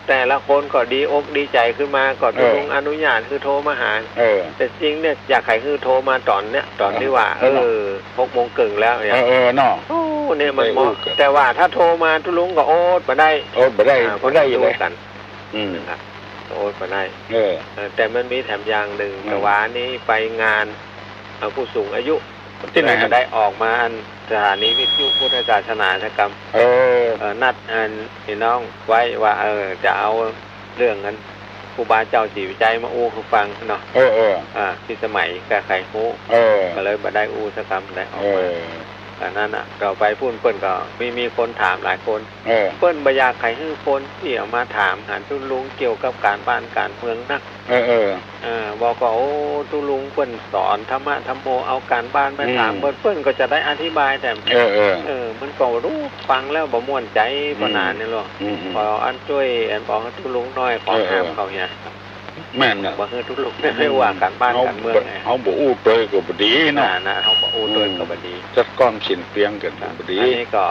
แต่ละคนก็ดีอกดีใจ๋ขึ้นมา ก็ เออ ตุลุงอนุญาตหื้อโทรมาหา เออ แต่จริงเนี่ยอยากใค่หื้อโทรมาต๋อนเนี่ย ต๋อนตี้ว่า เออ เออ หกโมงเกิ่งแล้วเนี่ย เออ เออ เนาะ โอ้ เนี่ยมันเหมาะ ได้อู้กั๋น แต่ว่าถ้าโทรมาตุลุงก็โอดบ่ได้ โอดบ่ได้ อ่า บ่ได้อยู่เลย กั๋น อืม นะครับ โอดบ่ได้ เออ เออ แต่มันมีแถมอย่างนึ่ง อืม แต่ว่านี้ไปงาน เอ่อ ผู้สูงอายุ ตี้ไหน ก็ได้ออกมาอันสถานีวิทยุพุทธศาสนาสักกำ เออ เอ่อ นัดอันพี่น้องไว้ว่า เออ จะเอาเรื่องอันครูบาเจ้าศรีวิชัยมาอู้หื้อฟังเนาะ เออ เออ อ่า พิสมัยก็ใค่ฮู้ เออ ก็เลยบ่ได้อู้สักกำ ได้ออกมา เออ อันนั้นน่ะ ต่อไปปุ้นเปิ้นก็มี มีคนถามหลายคน เออ เปิ้นบ่อยากใค่หื้อคนตี้เอามาถามหาตุลุงเกี่ยวกับก๋านบ้านก๋านเมืองนัก เออ เออ เออ บอกว่า โอ้ ตุลุงเปิ้นสอนธรรมะธรรมโม เอาก๋านบ้านมาถาม อืม เปิ้น เปิ้นก็จะได้อธิบาย แต่ เออ เออ เออ มันก็ฮู้ฟังแล้วบ่ม่วนใจ๋ อืม ปานนั้นนี่หรอก อืม อืม ขออันจ้วย อันบอกหื้อตุลุงหน้อย ขอ เออ เออ ห้ามเขาเนี่ย แม่นน่ะ บ่หื้อตุลุง อืม ได้ว่าก๋านบ้านก๋านเมืองไง เฮาบ่อู้ตวยก็บ่ดีเนาะ อ่า นะ เฮาบ่อู้ตวยก็บ่ดี อืม จัดก้อนสิ้นเปลืองกั๋นก็บ่ดี อันนี้ก็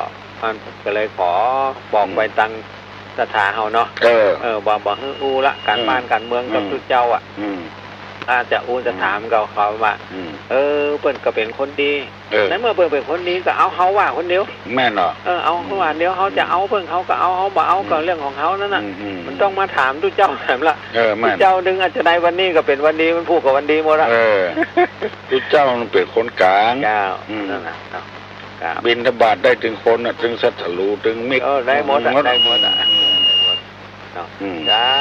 มันก็เลยขอบอก อืม ไปตังศรัทธาเฮาเนาะ เออ เออ บ่ บ่หื้ออู้ละ ก๋าน อืม บ้านก๋านเมืองกับ อืม ตุ๊เจ้าอะ อืม ถ้าจะอู้จะถามก็เขาว่า อืม เออ เปิ้นก็เป๋นคนดี เออ ในเมื่อเปิ้นเป๋นคนดีก็เอาเฮาว่าคนเดียว แม่นเนาะ เออ เอาเฮาว่าเดียว เฮาจะเอาเปิ้น เฮาก็เอา เฮาบ่เอาก็ อืม เรื่องของเฮานั่นน่ะ อืม อืม มันต้องมาถามตุ๊เจ้าแถมละ เออ แม่น ตุ๊เจ้าดึงอาจจะได้วันนี้ก็เป๋นวันดี มันผูกกับวันดีหมดละ เออ ตุ๊เจ้ามันเป๋นคนก๋าง เจ้า อืม นั่นน่ะเนาะ ครับ บิณฑบาตได้ตึงคนน่ะ ตึงศัตรู ตึงมิตร เออ ได้หมดอะ หมด ได้หมดอะ อืม ได้หมดเนาะ อืม เจ้า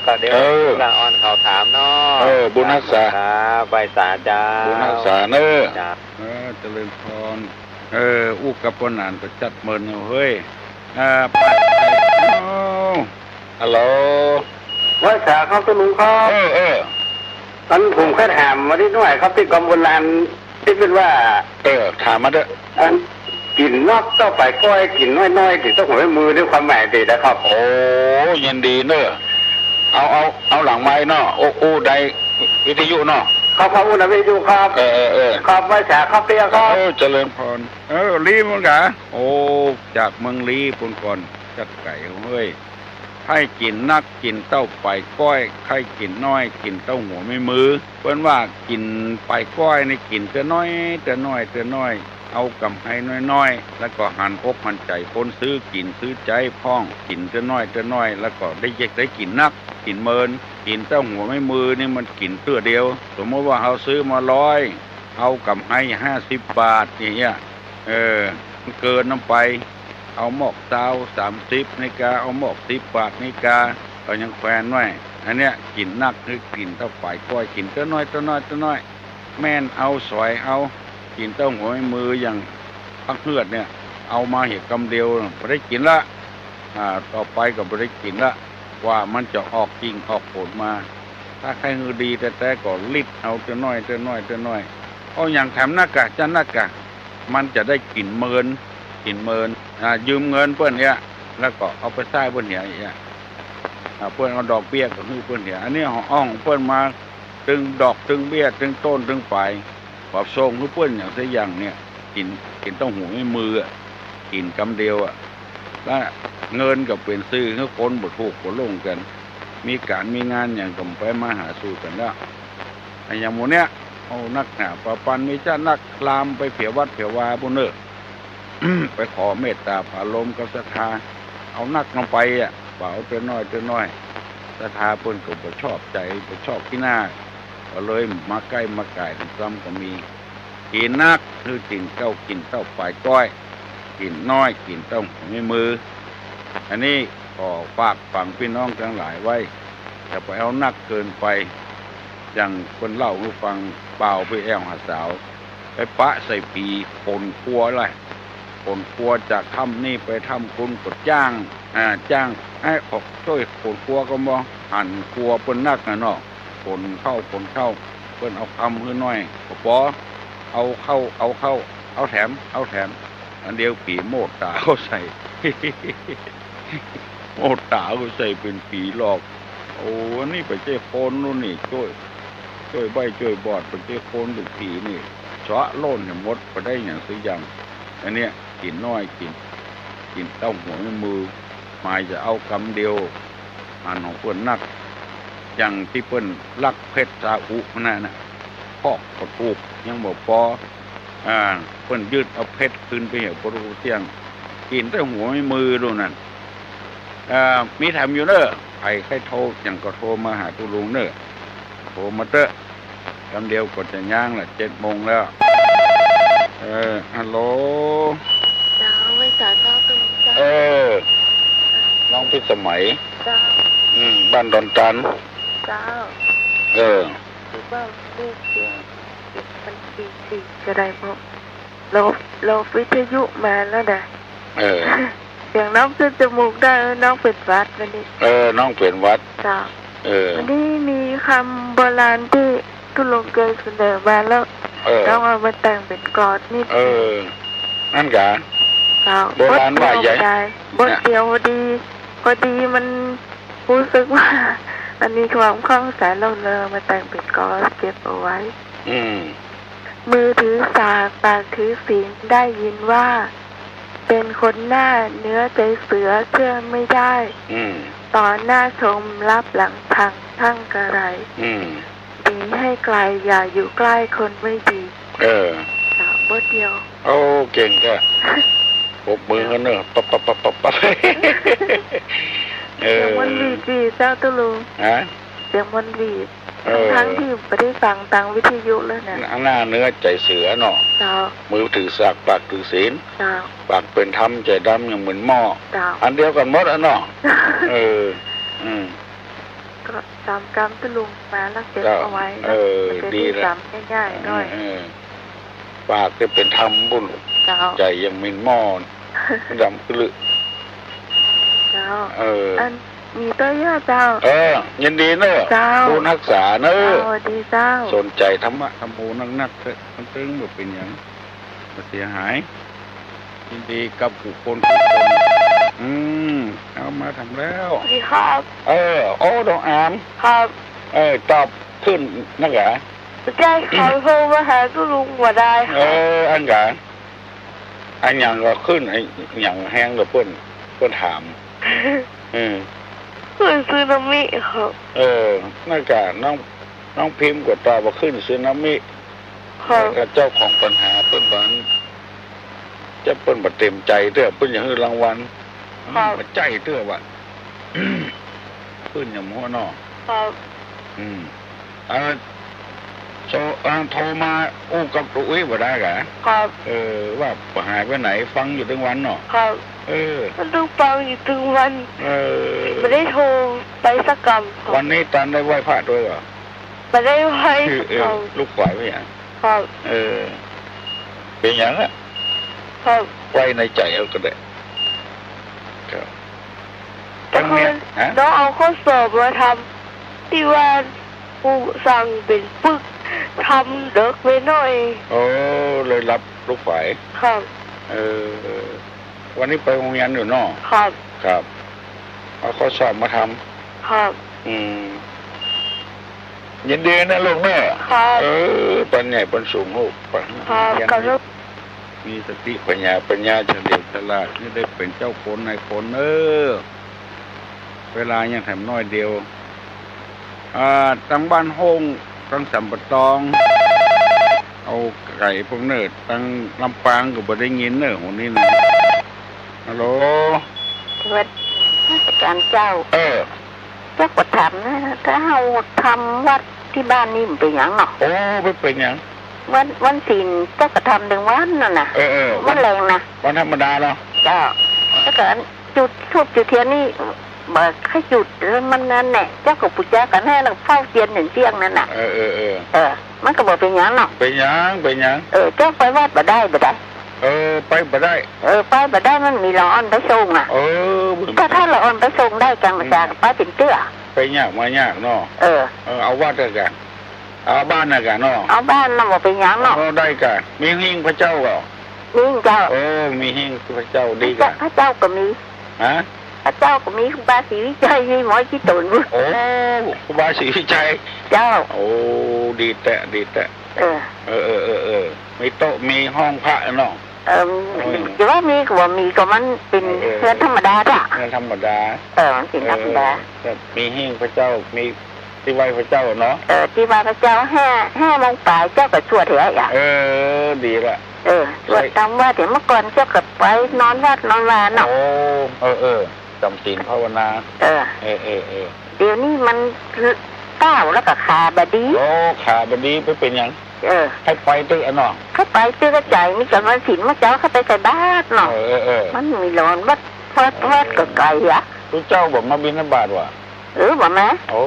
ก็เดี๋ยว เออ ละอ่อนเขาถามเนาะ เออ บุญฮักษา ครับ ไหว้สาเจ้า บุญฮักษาเน้อ ครับ เออ เจริญพร เออ อู้กับป้อหนานก็จัดเมินเอาเฮ้ย อ่า ไป ไป เอ้า ฮัลโหล ไหว้สาครับ ตุลุงครับ เออ เออ อันผมก็ถามมานิดหน่อยครับ ตี้กำโบราณตี้เปิ้นว่า เออ ถามมาเต๊อะ อัน กิ๋นนอกเต้าป๋ายก้อย กิ๋นน้อยๆ กิ๋นเต้าหัวแม่มือ ในความหมายตี้นะครับ โอ้ ยินดีเน้อ เอา เอา เอาหลังไมค์เนาะ โอ้ อู้ในวิทยุเนาะ ครับ ขอบคุณนะพี่ดูครับ เออ เออ เออ ครับ ไหว้สาครับพี่ครับ เออ เจริญพร เออ ลี้เหมือนกั๋น โอ้ จากเมืองลี้ปู๊นก่อน จัดไก๋เฮ้ย ใค่กิ๋นนัก กิ๋นเต้าป๋ายก้อย ใค่กิ๋นน้อย กิ๋นเต้าหัวแม่มือ เปิ้นว่ากิ๋นป๋ายก้อยนี่กิ๋นเตื้อน้อย เตื้อน้อย เตื้อน้อย เอาก่ำไฮน้อยๆ แล้วก็หันอกหันใจ๋คนซื้อ กิ๋นซื้อใจ๊พ่อง กิ๋นเตื้อน้อย เตื้อน้อย แล้วก็ได้เยอะ ได้กิ๋นนัก กิ๋นเมิน กิ๋นเต้าหัวแม่มือนี่มันกิ๋นเตื้อเดียว สมมุติว่าเฮาซื้อมาร้อย เอาก่ำไฮห้าสิบบาทอย่างเงี้ย เออ มันเกินน้ำไป เอาหมอกซาว สามสิบนาฬิกา เอาหมอกสิบบาทนาฬิกา ก็ยังแควนไว้ อันเนี้ยกิ๋นนักคือกิ๋นเต้าป๋ายก้อย กิ๋นเตื้อน้อย เตื้อน้อย เตื้อน้อย แม่นเอาสอยเอา กิ๋นเต้าหัวแม่มืออย่างปักเฮือดเนี่ย เอามาเหียก่ำเดียว บ่ได้กิ๋นละ อ่า ต่อไปก็บ่ได้กิ๋นละ กว่ามันจะออกกิ่งออกผลมา ถ้าใค่หื้อดีแต๊ๆ ก็ลิดเอาเตื้อน้อย เตื้อน้อย เตื้อน้อย เอาหยังแถมนักกะ จัดนักกะ มันจะได้กิ๋นเมิน กิ๋นเมิน อ่า ยืมเงินเปิ้นเนี่ย แล้วก็เอาไปใจ๊เปิ้นเหียอีกอะ อ่า เปิ้นเอาดอกเบี้ยก็หื้อเปิ้นเหีย อันนี้เอาของเปิ้นมา ตึงดอก ตึงเบี้ย ตึงต้น ตึงป๋าย บ่ส่งหื้อเปิ้นอย่างสักอย่างเนี่ย กิ๋น กิ๋นเต้าหัวแม่มืออะ กิ๋นก่ำเดียวอะ แล้วเงินก็เป๋นสื่อหื้อคนบ่ถูกบ่หลงกั๋น มีก๋านมีงานหยังก็ไปมาหาสู่กั๋นแล้ว อะ อย่างหมู่เนี้ย เอานักหนาปะปัน มีจัดนัก ลามไปเผียวัดเผียวาปู๊นเน่อ ไปขอเมตต๋าผาลมกับศรัทธา เอานักลงไปอะ บ่าเอาเตื้อน้อย เตื้อน้อย ศรัทธาเปิ้นก็บ่ชอบใจ๋ บ่ชอบขี้หน้า ก็เลยมาใก้มาก่ายกั๋นซ้ำก็มี กิ๋นนักคือกิ๋นเก้า กิ๋นเต้าป๋ายก้อย กิ๋นน้อย กิ๋นเต้าหัวแม่มือ อันนี้ขอฝากฝังปี้น้องตังหลายไว้ อย่าไปเอานักเกินไป อย่างเปิ้นเล่าหื้อฟัง บ่าวไปแอ่วหาสาว ไปปะใส่ผีขนครัวแหละ ขนครัวจากถ้ำนี่ไปถ้ำปู๊นก็จ้าง อ่า จ้าง เอ้ย ขอจ้วยขนครัวก็บ่ หันครัวเปิ้นนักน่ะเนาะ ขนเข้า ขนเข้า เปิ้นเอากำหื้อน้อยก็ปอ เอาเข้า เอาเข้า เอาแถม เอาแถม อันเดียวผีโมดต๋าเข้าใส่ โมดต๋าเข้าใส่เป๋นผีหลอก โอ้ อันนี้บ่ใจ้คนโน้นนี่ จ้วย จ้วยใบ้จ้วยบอด บ่ใจ้คน เป๋นผีนี่ สะโล่นหื้อหมด บ่ได้หยังสักอย่าง อันเนี้ย กิ๋นน้อย กิ๋น กิ๋นเต้าหัวแม่มือ หมายจะเอากำเดียว หันของเปิ้นนัก อย่างตี้เปิ้นลักเพชรซาอุหั้นน่ะ พอกก็ถูก ยังบ่ปอ อ่า เปิ้นยึดเอาเพชรคืนไปเหียบ่ฮู้เตี้ยง กิ๋นแต่หัวแม่มือดูนั่น อ่า มีแถมอยู่เน่อ ใผใค่โทรหยังก็โทรมาหาตุ๊ลุงเน่อ โทรมาเต๊อะ กำเดียวก็จะย้างละ เจ็ดโมงแล้ว เออ ฮัลโหล เจ้า ไหว้สาเจ้าตุ๊ลุงเจ้า เออ น้องพิสมัย เจ้า อืม บ้านดอนตาล เจ้า เออ คือว่าลูกเดียว มันดีสิ จะได้บ่ ลบ ลบวิทยุมาแล้วนะ เออ เสียงน้องขึ้นจมูกได้ น้องเป๋นหวัดวันนี้ เออ น้องเป๋นหวัด เจ้า เออ วันนี้มีกำโบราณตี้ตุ๊ลุงเกยเสนอมาแล้ว เออ น้องเอามาแต่งเป๋นกลอนนิด เออ อั้นกา เจ้า โบราณว่าใหญ่ บทเดียวก็ได้ บทเดียวพอดี พอดีมันรู้สึกว่ามันมีความข้องใจ แล้วเลยเอามาแต่งเป๋นกลอนเก็บเอาไว้ อืม มือถือสาก ปากถือศีล ได้ยินว่า เป็นคนหน้าเนื้อใจเสือ เชื่อไม่ได้ อืม ต่อหน้าชม ลับหลังพัง ช่างกะไร อืม หนีให้ไกล อย่าอยู่ใกล้คนไม่ดี เออ เจ้า บทเดียว โอ้ เก่งแท้ ปรบมือกั๋นเน่อ ปั๊บ ปั๊บ ปั๊บ ปั๊บ ปั๊บ เออ เสียงมันหวีดหวีดเจ้าตุ๊ลุง ฮะ เสียงมันหวีด เออ ทั้งๆ ตี้บ่ได้ฟังตางวิทยุเลยนะ หน้าเนื้อใจเสือเนาะ เจ้า มือถือสาก ปากถือศีล เจ้า ปากเป๋นธรรม ใจ๋ดำอย่างเหมือนหม้อ เจ้า อันเดียวกั๋นหมดอะเนาะ เออ อืม ก็ต๋ามกำตุ๊ลุงมาแล้วเก็บเอาไว้ เจ้า เออ มันจะได้ ดีแล้ว จ๋ำง่ายๆ หน้อย เออ เออ ปากจะเป๋นธรรมปู๊น เจ้า ใจ๋อย่างเหมือนหม้อ ดำกะลึ เจ้า เออ อันมีเตื้อเย้อเจ้า เออ ยินดีเน่อ เจ้า บุญฮักษาเน่อ เจ้า ดีเจ้า สนใจ๋ธรรมะธรรมโมนักๆ เต๊อะ มันตึงบ่เป๋นหยัง บ่เสียหาย ยินดีกับกู้คนกู้คน อืม เอามาถามแล้ว สวัสดีครับ เออ โอ้ ดองอาม ครับ เออ ตอบขึ้นนักหนา ใจ้ เขาโทรมาหาตุ๊ลุงบ่ได้ค่ะ เออ อันกะ อันหยังก็ขึ้น อันหยังแฮงก็เปิ้น เปิ้นถาม เออ ขึ้นสึนามิค่ะ เออ นั่นกะ น้อง น้องพิมพ์ก็ตอบว่าขึ้นสึนามิ ค่ะ แล้วก็เจ้าของปัญหาเปิ้นบ่ เจ้าเปิ้นบ่เต็มใจ๋เตื้อ เปิ้นอยากหื้อรางวัล ค่ะ บ่ใจ้เตื้อว่ะ เปิ้นอย่างหั้นเนาะ ครับ อืม อ่า โทร อ่า โทรมาอู้กับตุ๊อุ๊ยบ่ได้กะ ครับ เออ ว่าหายไปไหน ฟังอยู่ตึงวันเนาะ ครับ เออ มันต้องฟังอยู่ตึงวัน เออ บ่ได้โทรไปสักกำ วันนี้ตันได้ไหว้พระตวยก่อ บ่ได้ไหว้ คือ สักกำ เออ ลูกขวายไปหยัง ครับ เออ เป๋นหยังอะ ครับ ไว้ในใจ๋เอาก็ได้ ครับ ก็คือ ตั้งเนี่ย ฮะ น้องเอาข้อสอบมาทำ ตี้ว่าครูสั่งเป๋นปึก ทำเดิ็กไปหน้อย โอ้ เลยหลับลูกขวาย ครับ เออ วันนี้ไปโฮงเฮียนอยู่เนาะ ครับ ครับ เอาข้อสอบมาทำ ครับ อืม ยินดีนะลูกเนาะ ครับ เออ ปันใหญ่ปันสูงลูก ไป ครับ เฮียน ขอบคุณ มีสติปัญญา ปัญญาเฉลียวฉลาด หื้อได้เป๋นเจ้าคนนายคน เออ เวลายังแถมน้อยเดียว อ่า ตังบ้านโฮ่ง ตังสัมปะตอง เอาไก่พวกเนิ่น ตังลำปางก็บ่ได้ยินเน่อ หนนี้นะ ฮัลโหล สวัสดี นมัสการเจ้า เออ เจ้าก็ถามนะ ถ้าเฮาทำวัดตี้บ้านนี่มันเป๋นหยังเนาะ โอ้ บ่เป๋นหยัง วัน วันศีลเจ้าก็ทำตึงวันนั่นน่ะ เออ เออ วันแรงนะ วันธรรมดาเนาะ เจ้า แล้วก็จุดธูปจุดเตียนนี่ บ่ใค่จุด มันนั่นแหละ เจ้าก็ปู๋จากั๋นแหละ แล้วเฝ้าเตียนเถิงเตี้ยงนั่นน่ะ เออ เออ เออ เออ มันก็บ่เป๋นหยังเนาะ เป๋นหยัง เป๋นหยัง เออ เจ้าไปวัดบ่ได้ บ่ได้ เออ ไปบ่ได้ เออ ไปบ่ได้ มันมีละอ่อนไปส่งอะ เออ ถ้า ถ้าละอ่อนไปส่งได้กั๋ง อืม จะไปเป๋นเตื้อ ไปยากมายากเนาะ เออ เออ เอาวัดละกั๋น เอาบ้านละกั๋นเนาะ เอาบ้านน่ะบ่เป๋นหยังเนาะ เออ ได้กั๋น มีหิ้งพระเจ้าก่อ มีเจ้า เออ มีหิ้งพระเจ้าดีกั๋น พระเจ้าก็มี ฮะ พระเจ้าก็มี ครูบาศรีวิชัย มีหมอจิตตน โอ้ ครูบาศรีวิชัย เจ้า โอ้ ดีแต๊ ดีแต๊ เออ เออ เออ เออ เออ มีโต๊ะ มีห้องพระเนาะ เออ เออ จะว่ามีก็บ่มี ก็มันเป๋น เออ เฮือนธรรมดาจ้ะ เฮือนธรรมดา เออ มันเป๋นธรรมดา เออ แบบมีหิ้งพระเจ้า มีตี้ไหว้พระเจ้าเนาะ เออ ตี้ไหว้พระเจ้า ห้า ห้าโมงป๋ายเจ้าก็สวดเถอะอะ เออ ดีละ เออ สวดต๋ามวัด เดี๋ยวเมื่อก่อนเจ้าก็ไปนอนวัดนอนวาเนาะ โอ้ เออ เออ จ๋ำศีลภาวนา เออ เออ เออ เออ เดี๋ยวนี้มันก้าวแล้วก็ขาบ่ดี โอ้ ขาบ่ดี ไปเป๋นหยัง เออ ใค่ไปตึกอะเนาะ ใค่ไปตึกอะ ใจ๋ มีกำวันศีลเมื่อเจ๊าใค่ไปใส่บาตรเนาะ เออ เออ เออ มันมีละอ่อน วัด วัด วัดก็ไก๋อะ ตุ๊เจ้าบ่มาบิณฑบาตว่ะ เออ บ่มา โอ้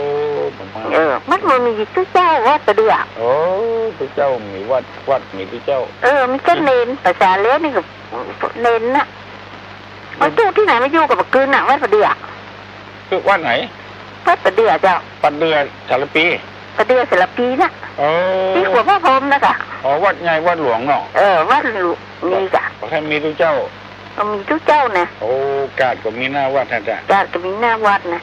บ่มา เออ มันบ่มีตุ๊เจ้าวัดปะเดือ โอ้ ตุ๊เจ้ามีวัด วัดมีตุ๊เจ้า เออ มีแค่เณร ภาษาแล้วนี่ก็เณรน่ะ มันอยู่ตี้ไหน มาอยู่กับบักกืนน่ะ วัดปะเดือ คือวัดไหน วัดปะเดือเจ้า ปะเดือสารภี ปะเดือสารภีน่ะ โอ้ ตี้ขัวพระพรหมน่ะก่ะ อ๋อ วัดใหญ่วัดหลวงเนาะ เออ วัดหลวงนี่ก่ะ บ่ใค่มีตุ๊เจ้า ก็มีตุ๊เจ้านะ โอ้ กาดก็มีหน้าวัดนะจ๊ะ กาดก็มีหน้าวัดนะ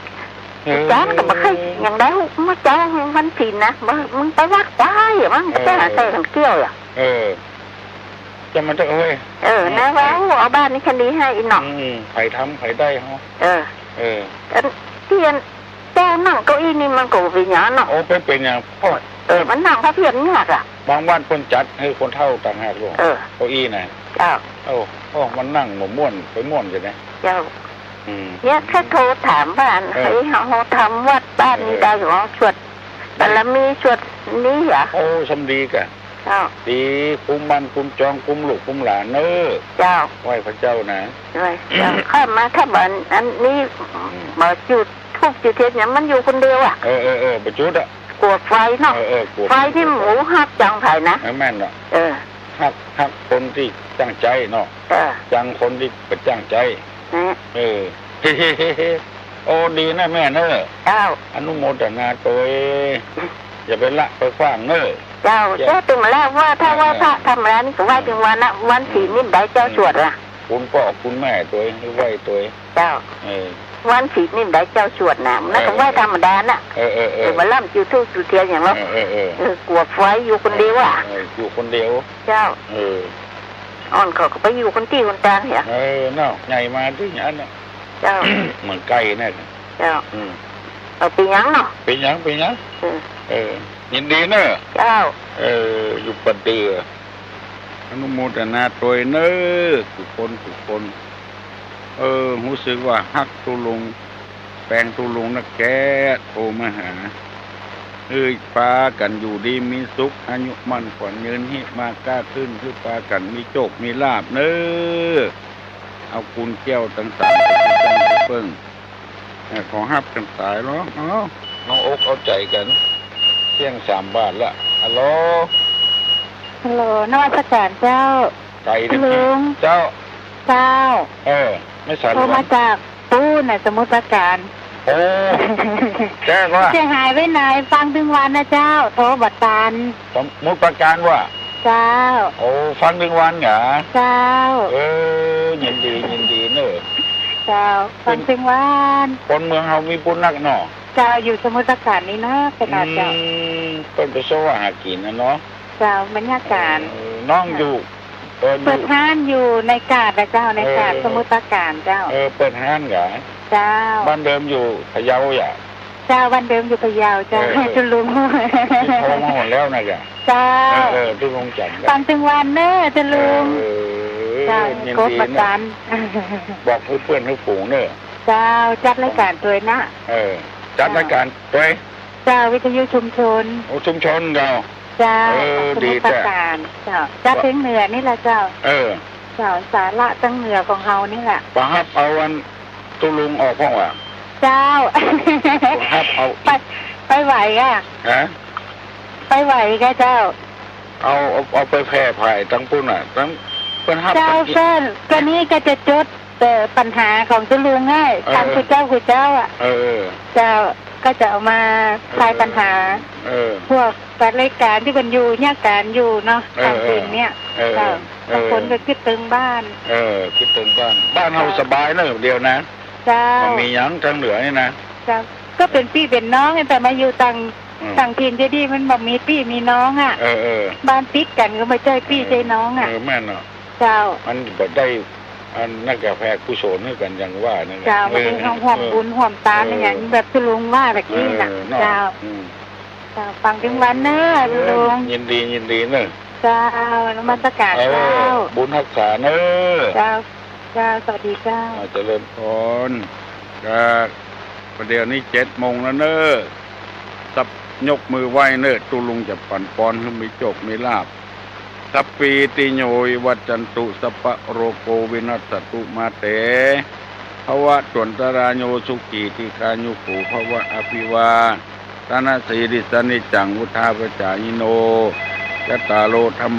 เออ จานก็บ่ใค่ ยังได้เมื่อเจ๊าวันศีลนะ บ่ มึงไปวัดไปอะ มึง เออ ไปหาใส่ขันเกี้ยวอะ เออ จะมาเถอะเฮ้ย เออ นะว่า เออ เอาบ้านนี้คันดีหื้ออีกเนาะ อืม ใผทำใผได้เฮา เออ เออ อันตี้อันเจ้านั่งเก้าอี้นี่มันก็บ่เป๋นหยังเนาะ โอ้ บ่เป๋นหยัง เพราะ เออ มันนั่งพระเพียรยากอะ บางวัดเปิ้นจัดหื้อคนเฒ่าต่างหากลูก เออ เก้าอี้น่ะ เจ้า โอ้ โอ้ มันนั่งบ่ม่วน ไปม่วนจะได๋ เจ้า อืม เนี่ย ถ้าโทรถามว่า เออ ใค่เฮาทำวัดบ้านนี้ เออ ได้ เฮาสวดบารมี สวดนี่อะ โอ้ ซ่ำดีก่ะ เจ้า ดี คุ้มบ้านคุ้มจอง คุ้มลูกคุ้มหลานเน่อ เจ้า ไหว้พระเจ้านะ ไหว้เจ้า ข้ามาถ้าบ่อนอันนี้ อืม บ่จุดธูปจุดเตียนหยัง มันอยู่คนเดียวอะ เออ เออ เออ บ่จุดอะ กั๋วไฟเนาะ เออ เออ กั๋วไฟ ไฟตี้หมูฮักจังใผนะ เออ แม่นเนาะ เออ ฮัก ฮักคนตี้ตั้งใจ๋เนาะ เออ จังคนตี้บ่ตั้งใจ๋ นะ เออ โอ้ ดีนะแม่เน่อ เจ้า อนุโมทนาตวย อย่าไปละไปขว้างเน่อ เจ้า เจ้า เจ้าตึงมาแล้วว่า ถ้าว่า เออ พระธรรมดานี่ก็ไหว้ตึงวันนะ วันศีลนี่ได้เจ้าสวดละ คุณป้อคุณแม่ตวย ไหว้ตวย เจ้า เออ วันศีลนี่ได้เจ้าสวดนะ นั่นก็ไหว้ธรรมดาน่ะ เออ เออ เออ เออ บ่าล่ำจุดธูปจุดเตียนหยังหรอก เออ เออ เออ เออ กั๋วไฟอยู่คนเดียวอะ เออ อยู่คนเดียว เจ้า เออ อ่อนเขาก็ไปอยู่คนตี้คนตางเหีย เออ เนาะ ใหญ่มาตี้อันน่ะ เจ้า เหมือนไก่น่ะ เจ้า อืม เออ เป๋นหยังเนาะ เป๋นหยัง เป๋นหยัง เออ เออ ยินดีเน่อ เจ้า เออ อยู่ปะเดื่อ อนุโมทนาตวยเน่อ กู้คนกู้คน เออ ฮู้สึกว่าฮักตุ๊ลุง แปงตุ๊ลุงนักแก๊ โทรมาหา หื้อปากั๋นอยู่ดีมีสุข อายุมั่นขวัญยืน หิมาก้าขึ้น หื้อปากั๋นมีโจคมีลาภเน่อ เอากุญแก้วตังสามไปเป็นเปิ้ง เอ่อ ขอฮับกั๋นสายเนาะ เอ้า เอาอกเอาใจ๋กั๋น เที่ยงสามบาทละ ฮัลโหล ฮัลโหล นมัสก๋านเจ้า ไก๋เน่อ ลุง เจ้า เจ้า เออ แม่สาย โทรมาจากปู๊นน่ะ สมุทรปราการ โอ้ แจ้งว่า เสียหายไปไหน ฟังตึงวันนะเจ้า โทรบ่ตัน สมุทรปราการว่ะ เจ้า โอ้ ฟังตึงวันเหรอ เจ้า เออ ยินดี ยินดีเน่อ เจ้า ฟังตึงวัน คนเมืองเฮามีบุญนักเนาะ เจ้า อยู่สมุทรปราการนี่นะ ขนาดเจ้า อืม เปิ้นไปเซาะหากิ๋นน่ะเนาะ เจ้า บรรยากาศ เออ น้องอยู่ เออ อยู่ เปิดฮ้านอยู่ในกาดนะเจ้า ในกาด เออ สมุทรปราการเจ้า เออ เปิดฮ้านเหรอ เจ้า บ้านเดิมอยู่พะเยาเหรอ เจ้า บ้านเดิมอยู่พะเยาเจ้า เออ เออ ตุ๊ลุง ตี้โทรมาหนแล้วนะจ๊ะ เจ้า เออ เออ ตุ๊ลุงจ๋ำ ฟังตึงวันเน่อตุ๊ลุง เออ เจ้า ยินดีเน่อ กบประจัน บอกเปื้อนๆ หื้อฝูงเน่อ เจ้า จัดรายก๋านตวยนะ เออ จัดรายก๋านตวย เจ้า วิทยุชุมชน โอ้ ชุมชนเจ้า เจ้า เออ สมุทรปราการ ดีจ้ะ เจ้า จัดเถิงเหนือนี่แหละเจ้า เออ เจ้า สาระตังเหนือของเฮานี่แหละ บ่าฮับเอาอันตุ๊ลุงออกพ่องวะ เจ้า บ่าฮับเอา ไป ไปไหวอะ ฮะ ไปไหวกะเจ้า เอา เอา เอาไปแผ่ภายตังปู๊นน่ะ ตังเปิ้นฮับ เจ้า ตัง เปิ้น กะนี้กะจะจด แต่ปัญหาของตุ๊ลุงไอ้ เออ ตางกู้เจ้ากู้เจ้าอะ เออ เจ้า ก็จะเอามาทายปัญหา เออ พวกจัดรายก๋านตี้เปิ้นอยู่ เยียะก๋านอยู่เนาะ เออ ต่างถิ่นเนี่ย เออ เจ้า เออ บางคนก็กึ๊ดเติงบ้าน เออ กึ๊ดเติงบ้าน บ้านเฮา เจ้า สบายเน่อเดี๋ยวนะ เจ้า บ่มีหยังตางเหนือนี่นะ เจ้า ก็เป๋นปี้เป๋นน้อง แต่มาอยู่ต่าง อืม ต่างถิ่นจะดี มันบ่มีปี้มีน้องอะ เออ เออ บ้านติดกั๋นก็บ่ใจ้ปี้ เออ ใจ้น้องอะ เออ แม่นเนาะ เจ้า มันบ่ได้ อันนั้นก็แผ่กุศลหื้อกั๋นอย่างว่านั่นแหละ เจ้า มันเป็น เออ ร่วมบุญ เออ ร่วมตาน เออ อย่างแบบตุ๊ลุงว่าตะกี้น่ะ เออ เนาะ เจ้า อืม เจ้า ฟังตึงวันเน่อ เออ ตุ๊ลุง ยินดี ยินดีเน่อ เจ้า นมัสก๋าน เออ เจ้า บุญฮักษาเน่อ เจ้า เจ้า สวัสดีเจ้า อ่า เจริญพร ก็ ประเดี๋ยวนี้เจ็ดโมงแล้วเน่อ สับ ยกมือไหว้เน่อ ตุ๊ลุงจะปั๋นปอนหื้อมีโจคมีลาภ สัพพีติโยวิวัชชันตุ สัพพะโรโควินัสสะตุ มาเต ภวัตวันตราโย สุขีทีฆายุโขภะ อภิวาทะนะสีลิสสะ นิจจังวุฑฒาปะจายิโน จัตตาโรธัม